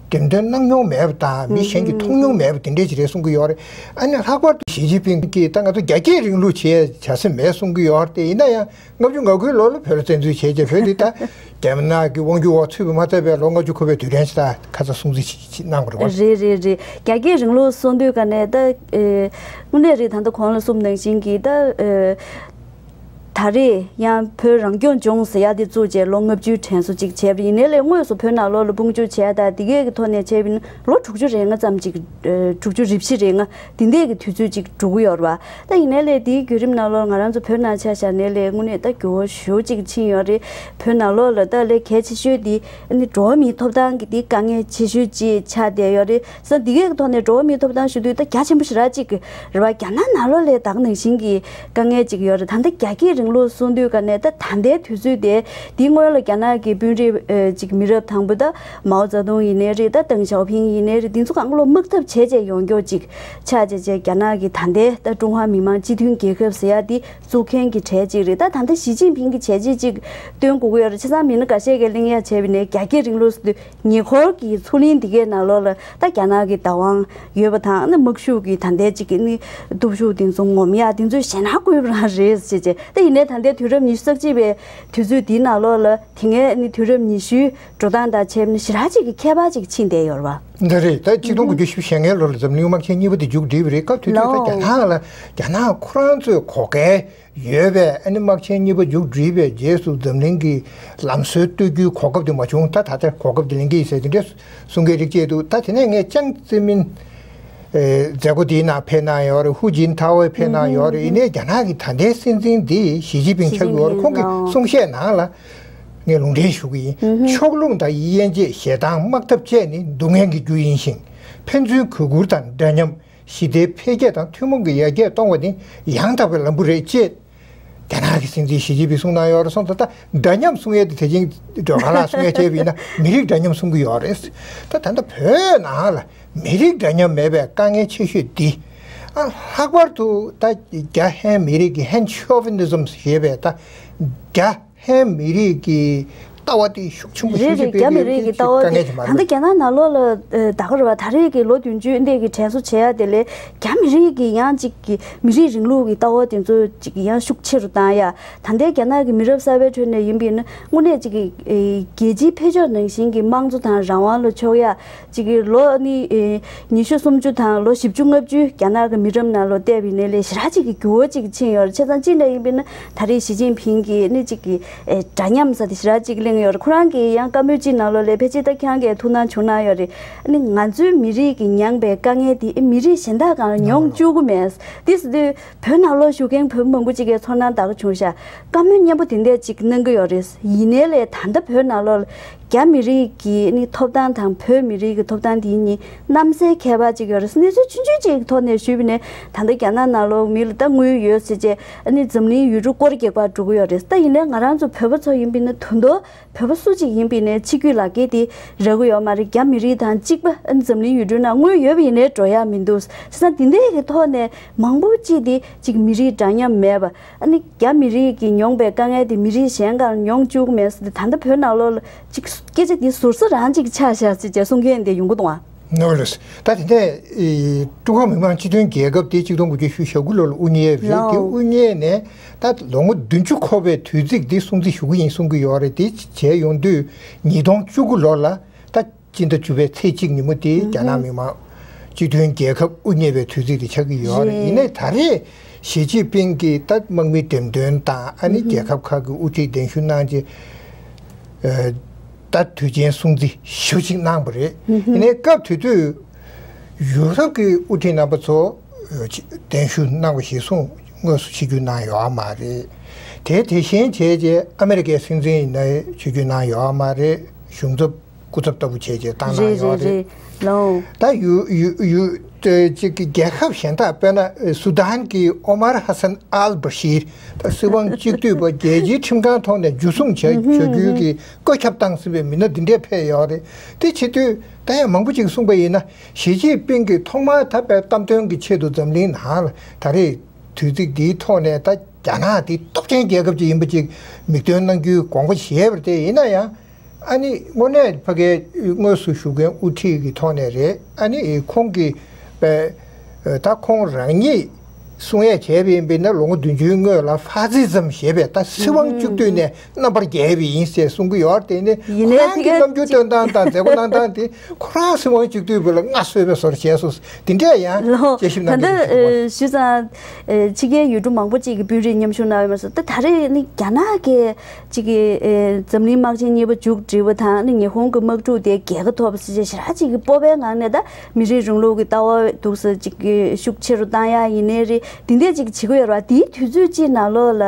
འགྲེམས་སྟོན་གནང་མྱོང་མེད་པ་དང་། མི་གཞན་གྱིས་མཐོང་མྱོང་མེད་པ་དེ་འདྲས་ཅིག་རེད་གསུང་གི་ཡོད་རེད། ཨ་ནི་ལྷག་པར་དུ་ཞི་ཅིན་ཕིང་གིས་ད་ང་ཚོ་རྒྱ་སྐྱེད་རིང་ལུགས་བྱེད་བྱ་ས་མེད་གསུང་གི་ཡོད་རེད། དེ་ཡིན་ན་ཡང་ལྔ་བཅུ་ང་དགུའི་ལོ་ལ་བོད་ལ་བཙན་འཛུལ་བྱས་རྗེས། བོད་འདི་ད་རྒྱ་ནག་གི་དབང་སྒྱུར་འོག་ཚུད་པ་མ་ཚད་པའི་ལོ་ལྔ་བཅུ་འཁོར་བའི་དུས་དྲན་ཞིག་ད་ཁ་ས་སྲུང་བརྩི་ཞིག་གནང་བ་རེད་བ། རེད་རེད་རེད། རྒྱ་སྐྱེད་རིང་ལུགས་གསུང་དུས་ག་ནས་ད་ཨེ་དངོས་གནས་རེད། ད་ལྟ་གོང་ལ་གསུངས་ནང་བཞིན་གྱི་ད་ཨེ་ད་རེས་ཡང་བོད་རང་སྐྱོང་ལྗོངས་ཟེར་ཡ་དེ་བཙུགས་རྗེས་ལོ་ལྔ་བཅུའི་དྲན་གསོ་ཅིག་བྱས་པ་ཡིན་ནའི་ལས། དངོས་སུ་བོད་ནང་ལོགས་ལ་དཔུང་འཇུག་བྱས་ཡ་ད་དེ་གས་ཀྱི་ཐོག་ནས་བྱས་པ་ཡིན་ན་ལོ་དྲུག་ཅུ་རེ་ལྔ་ཙམ་ཅིག་ཨེ་དྲུག་ཅུ་རེ་བཞི་རེ་ལྔ་དེ་འདྲས་ཀྱི་དུས་ཚོད་ཅིག་འགྲོ་གི་ཡོད་རེད་བ། ད་ཡིན་ནའི་ལས་དེའི་བརྒྱུད་རིམ་ནང་ལོགས་ང་རང་ཚོ་བོད་ནང་ཆ་བཞག་ནའི་ལས་དངོས་གནས་ད་འགྱུར་བ་ཞེ་པོ་ཅིག་ཕྱིན་ཡོད་རེད། བོད་ནང་ལོགས་ལ་ད་ལས་གལ་ཆེ་ཤོས་དེ་ཨ་ནི་འགྲོ་བ་མིའི་ཐོབ་ཐང་གི་དེ་དཀའ་ངལ་ཆེ་ཤོས་ཅིག་ཆགས་བསྡད་ཡོད་རེད། ས་འདི་གའི་ཐོག་ནས་འགྲོ་བ་མིའི་ཐོབ་ཐང་ཞུ་དུས་ད་རྒྱ་ཆེན་པོ་ཞེ་དྲག་ཅིག་རེད་བ། རྒྱ་ནག་ནང་ལོགས་ལས་ད་ག་ནང་བཞིན་གྱི་དཀའ་ངལ་ཅིག་ཡོད་རེད། ད་ལྟ་རྒྱ་སྐྱེད་རིང་ལུགས་གསུང་དུས་ག་ནས་ད་ད་ལྟའི་དུས་ཚོད་དེ། དེའི་སྔོན་ལ་རྒྱ་ནག་གི་དཔོན་རིགས་ཨེ་ཅིག་མི་རབས་དང་པོ་ད་མའོ་ཙེ་ཏུང་ཡིན་ནའི་རེད། ད་ཏེང་ཞའོ་ཕིང་ཡིན་ནའི་རེད། དེ་ཚོ་གང་བློ་དམག་འཐབ་བྱས་བྱས་ཡོང་མགྱོགས་ཅིག་ཆགས་བྱས་བྱས། རྒྱ་ནག་གི་ད་ལྟའི་ད་ཀྲུང་ཧྭ་མི་དམངས་སྤྱི་མཐུན་རྒྱལ་ཁབ་ཟེར་ཡ་དེ་བཙུགས་མཁན་གྱི་གྲས་ཅིག་རེད། ད་ད་ལྟ་ཞི་ཅིན་ཕིང་གི་བྱས་རྗེས་ཅིག་སྟོན་དགོས་ཀྱི་ཡོད་རེད། བྱས་ཙང་མི་སྣ་འགའ་ཤས་ཀྱིས་གླེང་ཡ་བྱས་པ་ཡིན་ནའི་རྒྱ་སྐྱེད་རིང་ལུགས་ཟེར་དུས། ཉེ་འཁོར་གྱི་མཚོ་གླིང་འདི་གའི་ནང་ལོགས་ལ་ད་རྒྱ་ནག་གི་བདག་དབང་ཡོད་པ་དང་། ཨ་ནི་དམག་ཤུགས་ཀྱི་ད་ལྟའི་ཅིག་གི་ནི་སྟོབས་ཤུགས་དེ་ཚོ་ངོམ་ཡག་དེ་ཚོས་ཞེད་སྣང་སྐུལ་བ་རང་རེད་ཟེར་བྱས། ད་ཡིན་ནའི་ད་ལྟའི་དུས་རབས་ཉི་ཤུ་རྩ་གཅིག་པའི་དུས་ཚོད་འདིའི་ནང་ལོགས་ལ་དེ་སྔའི་ནི་དུས་རབས་ཉི་ཤུའི་འགྲོ་སྟངས་དང་བྱས་ན་ཞེ་དྲག་ཅིག་གི་ཁྱད་པར་ཅིག་ཕྱིན་བསྡད་ཡོད་རེད་བ། འདི་རེད། ད་ཆིག་སྟོང་དགུ་བརྒྱ་བཞི་བཅུ་ཞེ་ལྔའི་ལོ་ལ་འཛམ་གླིང་དམག་ཆེན་གཉིས་པ་དེ་མཇུག་བསྒྲིལ་བ་རེད། སྐབས་དེ་དུས་ད་རྒྱ་ནག་ལ་རྒྱ་ནག་ཁོ་རང་ཚོས་གོ་སྐལ་ཡོད་པའི་ཨ་ནི་དམག་ཆེན་གཉིས་པ་མཇུག་བསྒྲིལ་བའི་རྗེས་སུ་འཛམ་གླིང་གི་ལམ་སྲོལ་གཏོད་རྒྱུའི་གོ་སྐབས་དེ་མ་བྱུང་། ད་ད་ལྟ་གོ་སྐབས་དེ་ལེན་གྱི་ཡིན་ཟེར་དེ་འདྲའི་གསུང་མཁན་རིགས་བཅས་འདུག། ད་དེ་ནས་ངས་ཅང་ཙེ་མིན་ཨེ་མཛད་སྒོ་དེའི་ནང་ཕེབས་གནང་ཡོད་རེད། ཧུའུ་ཅིན་ཐའོ་ཕེབས་གནང་ཡོད་རེད། ཡིན་ནའི་རྒྱ་ནག་གི་ད་ལྟའི་སྲིད་འཛིན་འདི་ཞི་ཅིན་ཕིང་ཆགས་ཀྱི་ཡོད་རེད། ཁོང་གི་གསུང་བཤད་ནང་ལ་ངས་ལུང་འདྲེན་ཞུ་གི་ཡིན། ཕྱོགས་ལྷུང་དང་དབྱེ་འབྱེད། ཞེ་སྡང་། དམག་འཐབ་བཅས་ནི་སྡུག་བསྔལ་གྱི་རྒྱུ་ཡིན་ཞིང་། ཕན་ཚུན་གུས་བཀུར་དང་འདྲ་མཉམ། ཞི་བདེའི་འཕེལ་རྒྱས་དང་ཐུན་མོང་གི་ཡར་རྒྱས་གཏོང་བ་ནི་ཡང་དག་པའི་ལམ་བུ་རེད་ཅེས་རྒྱ་ནག་གི་སྲིད་འཛིན་ཞི་ཅིན་ཕིང་གསུངས་གནང་ཡོད་རེད། སོང་ཙང་ད་འདྲ་མཉམ་གསུང་ཡས་དེ་དེ་བཞིན་སྒྲོལ་དཀར་ལགས་གསུང་ཡས་བྱས་པ་ཡིན་ན་མི་རིགས་འདྲ་མཉམ་གསུང་གི་ཡོད་རེད། ད་ད་ལྟ་བོད་ནང་ལ་མི་རིགས་འདྲ་མཉམ་མེད་པའི་དཀའ་ངལ་ཆེ་ཤོས་འདི། ཨ་ལྷག་པར་དུ་ད་རྒྱ་ཧན་མི་རིགས་ཀྱི་ཧན་ཤོ་ཝི་ནི་ཛམ་ཞེས་པའི་ད་རྒྱ་ཧན་མི་རིགས་ཀྱི་ལྟ་བ་དེ་ཤུགས་ཆེན་པོ་ཞེ་རེད་པོ་རེད། ཅིག་རྒྱ་མི་རིགས་ཀྱི་ལྟ་བ་དེ་དཀའ་ངལ་ཅིག་མ་ད་ལྟ་རེད་པས། རྒྱ་ནག་ནང་ལོགས་ལ་ཨ་ད་ག་རེ་བ། ད་རེས་ཀྱི་ལོ་བདུན་ཅུ་འདས་ཀྱི་དྲན་གསོ་བྱེད་ཡ་དེ་ལས་རྒྱ་མི་རིགས་ཀྱི་ཡང་ཅིག་གི་མི་རིགས་རིང་ལུགས་ཀྱི་ལྟ་བ་དེ་ཚོ་ཅིག་ཡང་ཤུགས་ཆེ་རུ་བཏང་ཡ། ད་ལྟའི་རྒྱ་ནག་གི་མི་རབས་གསར་པའི་ཁྲོད་ནས་ཡིན་པ་ཡིན་ན་དངོས་གནས་ཅིག་གི་ཨེ་རྒྱལ་སྤྱིའི་འཕེལ་ཕྱོགས་ནང་བཞིན་གྱི་དམངས་གཙོ་དང་རང་དབང་ལ་ཕྱོགས་ཡ། ཅིག་གི་ལོ་ནི་ཨེ་ཉི་ཤུ་སུམ་ཅུ་དང་ལོ་བཞི་བཅུ་ལྔ་བཅུའི་རྒྱ་ནག་གི་མི་རབས་ནང་ལོ་བལྟས་པ་ཡིན་ནའི་ལས་ཞེ་དྲག་ཅིག་གི་འགྱུར་བ་ཅིག་ཕྱིན་ཡོད་རེད། བྱས་ཙང་གཅིག་ནས་ཡིན་པ་ཡིན་ན་ད་རེས་ཞི་ཅིན་ཕིང་གིས་ནི་ཅིག་གི་ཨེ་འདྲ་མཉམ་ཟེར་དེ་ཞེ་དྲག་ཅིག་གླེང་ཡོད་རེད། ཁོ་རང་གིས་ཡང་བཀའ་མོལ་ཅིག་ནང་ལོགས་ལ་ཕལ་ཆེར་ད་ཁྱེད་རང་གིས་ཐུགས་སྣང་བྱུང་གནང་ཡོད་རེད། ཨ་ནི་ང་ཚོའི་མི་རིགས་ཀྱིས་མྱངས་པའི་དཀའ་ངལ་དེ་ཨེ་མི་རིགས་གཞན་དག་གང་ལ་མྱོང་བཅུག་གི་མེད། དེ་ཟེར་དུས་བོད་ནང་ལོགས་བཞུགས་མཁན་བོད་མི་མང་པོ་ཅིག་གིས་ཚོར་སྣང་དག་བྱུང་ཤག། བཀའ་མོལ་སྙན་པོ་དེ་འདྲས་ཅིག་གནང་གི་ཡོད་རེད། ཡིན་ནའི་ལས་ད་ལྟ་བོད་ནང་ལོགས་ལ་རྒྱ་མི་རིགས་ཀྱི་ནི་ཐོབ་ཐང་དང་བོད་མི་རིགས་ཀྱི་ཐོབ་ཐང་དེ་གཉིས་གནམ་སའི་ཁྱད་པར་ཅིག་ཡོད་རེད། གནས་ཚུལ་ཆུང་ཆུང་ཅིག་གི་ཐོག་ནས་ཞུས་པ་ཡིན་ན། ད་ལྟ་རྒྱ་ནག་ནང་ལོགས་མི་ལ་ད་དངུལ་ཡོད་ཟེར་བྱས་ཨ་ནི་འཛམ་གླིང་ཡུལ་གྲུ་སྐོར་རྒྱག་པར་འགྲོ་གི་ཡོད་རེད། ད་ཡིན་ནའི་ང་རང་ཚོ་བོད་པ་ཚོ་ཡིན་པ་ཡིན་ན་ད་དུང་བོད་པ་སུ་གཅིག་ཡིན་པ་ཡིན་ནའི་ཕྱི་རྒྱུད་ལག་འཁྱེར་དེ་རག་གི་ཡོད་མ་རེད། རྒྱ་མི་རིགས་དང་གཅིག་པ་ཨ་ནི་འཛམ་གླིང་ཡུལ་གྲུའི་ནང་དངུལ་ཡོད་པ་ཡིན་ནའི་འགྲོ་ཡག་མི་འདུག། བྱས་ཙང་དེ་འདྲའི་གི་ཐོག་ནས་མང་པོ་ཅིག་དེ་ཅིག་མི་རིགས་འདྲ་མཉམ་མེད་པ། ཨ་ནི་རྒྱ་མི་རིགས་ཀྱིས་མྱོང་པའི་དཀའ་ངལ་དེ་མི་རིགས་གཞན་གང་མྱོང་བཅུག་གི་མེད་ཟེར་ཏེ། ད་ལྟ་བོད་ནང་ལོགས་ལ་ཅིག་སྐད་ཆ་དེ་ཟུར་ཟ་རང་ཅིག་ཆགས་བཞག་ཟེར་བྱས་གསུང་མཁན་དེ་ཡོང་གི་འདུག་ཨ། ནོ་ལེས། ད་དེ་ནས་ཨེ་ཀྲུང་ཧྭ་མི་དམངས་སྤྱི་མཐུན་རྒྱལ་ཁབ་དེ་གཅིག་སྟོང་དགུ་བརྒྱ་བཞི་བཅུ་ཞེ་དགུ་ལོ་ལ་དབུ་བརྙེས་པ་རེད། དེ་ལའོ། དབུ་བརྙེས་ནས་ད་ལོ་ངོ་བདུན་ཅུ་འཁོར་བའི་དུས་ཚིགས་དེ་སྲུང་བརྩི་ཞུ་གི་ཡིན་གསུང་གི་ཡོད་རེད། དེ་བྱས་ཡོང་དུས་ཉིས་སྟོང་བཅུ་དགུ་ལོ་ལ་ད་སྤྱི་ཟླ་བཅུ་པའི་ཚེས་གཅིག་ཉིན་མོ་དེ་རྒྱ་ནག་མི་དམངས་སྤྱི་མཐུན་རྒྱལ་ཁབ་དབུ་བརྙེས་པའི་དུས་ཚིགས་དེ་ཆགས་ཀྱི་ཡོད་རེད། རེད། ཡིན་ནའི་ད་རེས་ཞི་ཅིན་ཕིང་གིས་ད་དམག་མི་འགྲེམས་སྟོན་དང་ཨ་ནི་རྒྱལ་ཁབ་ཁག་གི་དབུ་ཁྲིད་གདན་ཞུ་གནང་རྗེས། ཨ་ ད་དུས་ཆེན་སྲུང་བརྩི་ཞེ་པོ་ཅིག་གནང་བ་རེད། ཡིན་ནའི་སྐབས་དེ་དུས་ཡུ་རོབ་ཀྱི་དབུ་ཁྲིད་རྣམ་པ་ཚོ་གདན་ཞུ་གནང་བ་གཞིར་བཟུང་དངོས་སུ་ཆིབས་བསྒྱུར་གནང་ཡོད་མ་རེད། དེ་དེ་བཞིན་བྱས་རྗེས་ཨ་མེ་རི་ཀའི་སྲིད་འཛིན་ཡིན་ནའི་ཆིབས་བསྒྱུར་གནང་ཡོད་མ་རེད། གཞུང་ཚབ་སྐུ་ཚབ་ལྟ་བུ་བྱས་རྗེས་བཏང་གནང་རེད་ཡོད་རེད་རེད། ལོ། ད་ཡུ་ཡུ་ཡུ་ཅིག་གི་རྒྱལ་ཁབ་གཞན་དག་དཔེར་ན་སུ་དཱན་གྱི་ཨོ་མར་ཧ་སན་ཨལ་བྷ་ཤིར་ད་སྲིད་དབང་གཅིག་སྡུད་པ་རྒྱལ་སྤྱིའི་ཁྲིམས་ཁང་ཐོག་ནས་འཇུ་བཟུང་བྱ་བྱ་རྒྱུའི་གི་བཀོད་ཁྱབ་བཏང་ཟིན་པའི་མི་སྣ་འདི་འདྲས་ཕེབས་ཡོད་རེད། དེ་བྱེད་དུས་ད་ཡང་མང་པོ་ཅིག་གསུངས་པ་ཡིན་ན་ཞི་ཅིན་ཕིང་གིས་ཐོག་མར་ད་དཔེ་གཏམ་དོན་གྱི་ཆེད་དུ་འཛམ་གླིང་ནང་ལ་ད་རེས་དུས་ཚིགས་འདིའི་ཐོག་ནས་ད་རྒྱ་ནག་འདི་སྟོབས་ཆེན་རྒྱལ་ཁབ་ཅིག་ཡིན་པ་ཅིག་མིག་སྟོན་གནང་རྒྱུའི་དགོངས་པ་བཞེས་པ་རེད། དེ་ཡིན་ན་ཡང་ཨ་ནི་དངོས་གནས་ཕ་གིའི་དངོས་སུ་བཞུགས་མཁན་དབུ་ཁྲིད་ཀྱི་ཐོག་ནས་རེད། ཨ་ནི་ཁོང་གིས་པའི་ད་ཁོང་རང་ཉིད་གསུང་ཡས་བྱས་པ་ཡིན་པས་ན་ལོ་ངོ་བདུན་ཅུའི་སྔོན་ལ་ཧྥ་སི་ཛམ་ཞེས་པའི་ད་སྲིད་དབང་བཅུ་གཏུགས་ནས་རྣམ་པར་རྒྱལ་བ་ཡིན་ཞེས་གསུང་གི་ཡོད་རེད། དེ་ནི་ཡིན་ནའི་ཁོ་རང་གི་དེ་ག་རྣམ་འགྱུར་སྟོན་སྟངས་དང་མཛད་སྒོ་གནང་སྟངས་དེ་ཁོ་རང་སྲིད་དབང་བཅུ་གཏུགས་པ་ལ་མངའ་གསོལ་བའི་བཟོ་འདྲ་བྱས་སོང་། དེ་འདྲས་ཡང་ལོ། དཔྱད་ཞིབ་ད་གནང་ལྟ་མཁན་ཞིག་ཞུས་ཙང་། ཕྱི་རྒྱལ་ཡུལ་གྲུ་མང་པོ་ཅིག་གི་དཔོན་རིགས་མཉམ་ཞུགས་གནང་ཡོད་མ་རེད། ད་ད་རེས་ནི་རྒྱ་ནག་གི་ཅིག་གི་འཛམ་གླིང་དམག་ཆེན་གཉིས་པ་མཇུག་སྒྲིལ་བ་དང་ནི་ཉི་ཧོང་གི་དམག་འཁྲུག་དེ་རྒྱལ་ཁ་ཐོབ་པ་སོགས་ཞེ་དྲག་ཅིག་གི་སྤོབས་པའི་ངང་ནས་ད་མི་རིགས་རིང་ལུགས་ཀྱི་ལྟ་བ་འདུག་ས་ཅིག་གི་ཤུགས་ཆེ་རུ་བཏང་ཡ་ཡིན་ནའི་རེད། དེ་འདྲས་ཅིག་བྱེད་ཀྱི་ཡོད་རེད་བ། དེའི་དུས་ཚོད་ཅིག་ནང་ལོགས་ལ་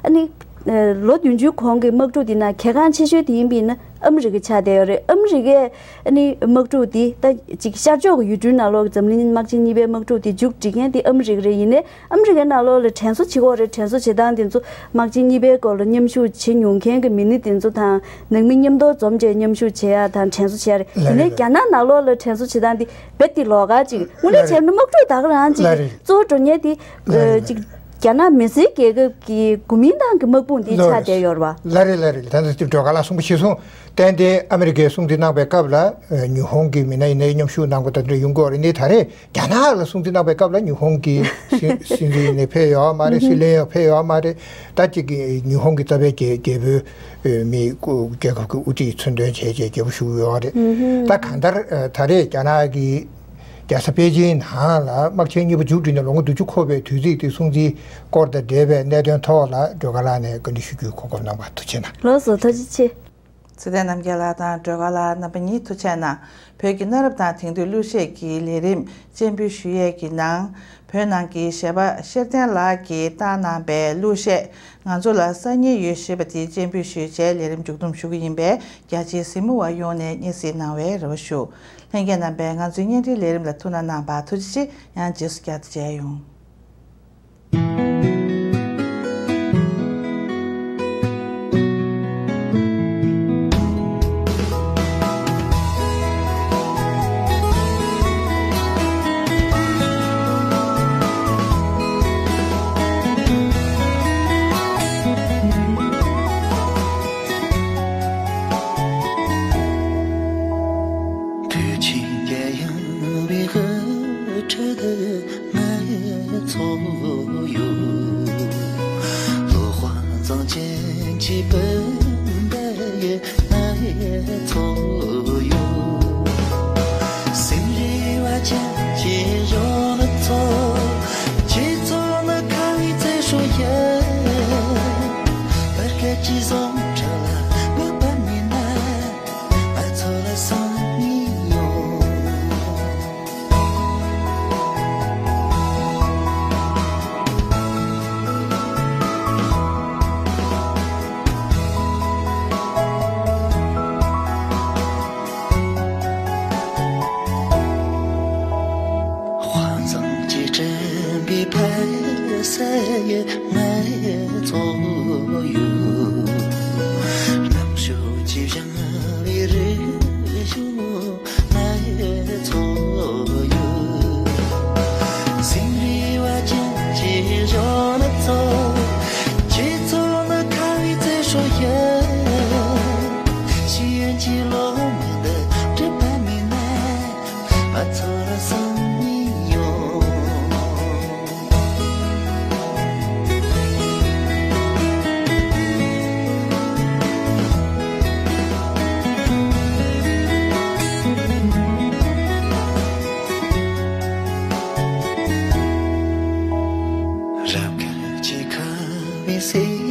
ཨ་ནི་ལོ་བདུན་ཅུའི་གོང་གི་དམག་འཁྲུག་དེ་ནང་གལ་འགངས་ཆེ་ཤོས་དེ་ཡིན་པ་ཡིན་ན་ཨ་མི་རི་ཀ་ཆགས་བསྡད་ཡོད་རེད། ཨ་མི་རི་ཀས་ཨ་ནི་དམག་འཁྲུག་དེ་ད་ཅིག་ཤར་ཕྱོགས་ཀྱི་ཡུལ་གྲུའི་ནང་ལོགས་ཀྱི་འཛམ་གླིང་དམག་ཆེན་གཉིས་པའི་དམག་འཁྲུག་དེ་མཇུག་སྒྲིལ་མཁན་དེ་ཨ་མི་རི་ཀ་རེད། ཡིན་ནའི་ཨ་མི་རི་ཀའི་ནང་ལོགས་ལ་དྲན་གསོ་བྱེད་དགོས་རེད། དྲན་གསོ་བྱེད་སྟངས་དེ་ཚོ་དམག་ཆེན་གཉིས་པའི་སྐོར་ལ་མཉམ་ཞུགས་བྱེད་མྱོང་མཁན་གྱི་མི་སྣ་དེ་ཚོ་དང་ནང་མི་མཉམ་དུ་འཛོམས་བྱས་མཉམ་ཞུགས་བྱེད་ཡ་དང་དྲན་གསོ་བྱེད་ཡ་རེད། ཡིན་ནའི་རྒྱ་ནག་ནང་ལོགས་ལ་དྲན་གསོ་བྱེད་སྟངས་དེ་རྦད་དེ་ལོགས་ཀ་ཅིག་དངོས་གནས་བྱས་ན་དམག་འཁྲུག་ད་ག་རང་ཅིག་གཙོ་བོ་འགྲོ་མཁན་དེ་ཅིག་རྒྱ་ནག་མི་སེར་རྒྱལ་ཁབ་ཀྱི་གོ་མིང་ཏང་གི་དམག་དཔུང་དེ་ཆགས་བསྡད་ཡོད་རེད་བ། ལགས་རེད་ལགས་རེད། ད་ལྟ་དེ་སྒྲོལ་དཀར་ལགས་གསུངས་པ་གཞིར་བཟུང་བསྟན་ཏེ་ཨ་མི་རི་ཀའི་སྲུང་བརྩི་གནང་པའི་སྐབས་ལ་ཉི་ཧོང་གི་མི་སྣ་ཡིན་ནའི་མཉམ་ཞུགས་གནང་དགོས་ད་འདྲ་ཡོང་གི་ཡོད་རེད། ནི་ད་རེས་རྒྱ་ནག་ལ་སྲུང་བརྩི་གནང་པའི་སྐབས་ལ་ཉི་ཧོང་གི་སྲིད་སྲིད་འཛིན་ནས་ཕེབས་ཡོད་མ་རེད། སྲིད་བློན་ཡང་ཕེབས་ཡོད་མ་རེད། ད་ཅིག་གི་ཉི་ཧོང་གི་རྩ་བའི་རྒྱལ་རྒྱལ་པོའི་མི་རྒྱལ་ཁབ་ཀྱི་དབུ་ཁྲིད་མཚོན་དོན་བྱས་བྱས་རྒྱལ་པོ་བཞུགས་ཡོད་རེད། ད་གང་ལྟར་ད་རེས་རྒྱ་ནག་གི་རྒྱལ་ས་པེ་ཅིན་ནང་ལ་དམག་ཆེན་གཉིས་པ་མཇུག་སྒྲིལ་ནས་ལོ་ངོ་བདུན་ཅུ་འཁོར་བའི་དུས་ཚིགས་དེ་སྲུང་བརྩིའི་སྐོར་དང་འབྲེལ་བའི་གནད་དོན་ཐོག་ལ་སྒྲོལ་དཀར་ལགས་ནས་བཀའ་འདྲི་ཞུ་རྒྱུའི་གོ་སྐབས་གནང་བར་ཐུགས་རྗེ་གནང་། ལགས་སོ། ཐུགས་རྗེ་ཆེ། ཚེ་བརྟན་རྣམ་རྒྱལ་ལགས་དང་སྒྲོལ་དཀར་ལགས་རྣམ་པ་གཉིས་ཐུགས་རྗེ་གནང་། བོད་ཀྱི་གནའ་རབས་དང་དེང་དུས་གླུ་གཞས་ཀྱི་ལས་རིམ་སྤྱན་འབུལ་ཞུ་ཡས་ཀྱི་ནང་། བོད་ནང་གི་གཞས་པ་ཤེར་བསྟན་ལགས་ཀྱིས་བཏང་གནང་པའི་གླུ་གཞས་ང་ཚོ་ལ་སང་ཉིན་ཡོད་ཞེས་པ་དེ་སྤྱན་འབུལ་ཞུས་རྗེས་ལས་རིམ་མཇུག་བསྡོམས་ཞུ་གི་ཡིན་པས། རྒྱ་ཆེའི་གཟིགས་མོ་བ་ཡོངས་ནས་སྙན་སེང་གནང་བའི་རེ་བ་ཞུ། ལྷན་རྒྱས་རྣམ་པས་ང་ཚོའི་བརྙན་འཕྲིན་ལས་རིམ་ལ་ཐུགས་སྣང་གནང་བར་ཐུགས་རྗེ་ཆེ། ཡང་རྗེས་སུ་བསྐྱར་དུ་མཇལ་ཡོང་། དུས་ཆེན་གྱི་ཡང་བའི་ཧུར་ཁྲོད་ང་ཚོ་ཡོད། ལོ་དཔག་བཟང་ཅན་གྱི་སྤུན་ཟླ་ཡི་ང་ཚོ་ཡོད། སེམས་རེ་བ་ཅན་གྱི་གཞོན་ནུ་ཚོ། ཁྱེད་ཚོ་ནི་ཁ་བའི་ཚེ་སྲོག་ཡིན། བར་སྐབས་ཀྱི་བཟང་ཕྲུག་ལ་དགོས་པ་མིན་ན། ང་ཚོ་ལ་སང་ཉིན་ཡོང་། དཔག་བཟང་གྱིས་བསྐྲུན་པའི་ཕ་ས་ཡི་ང་ཚོ་ཡོད། རྣམ་ཤོག་གི་བཞེངས་པའི་རི་ཞོ། ང་ཚོ་ཡོད། སེམས་རེ་བ་ཅན་གྱི་གཞོན་ནུ་ཚོ། ཁྱེད་ཚོ་ནི་ཁ་བའི་ཚེ་སྲོག་ཡིན། ཤེས་ཡོན་གྱི་ལོ་མ་འདི་འགྲུབ་པ་མིན་ན། ང་ཚོ་ལ་སང་ཉིན་ཡོང་། རབ་དཀར་གྱི་ཁ་བའི་སེ།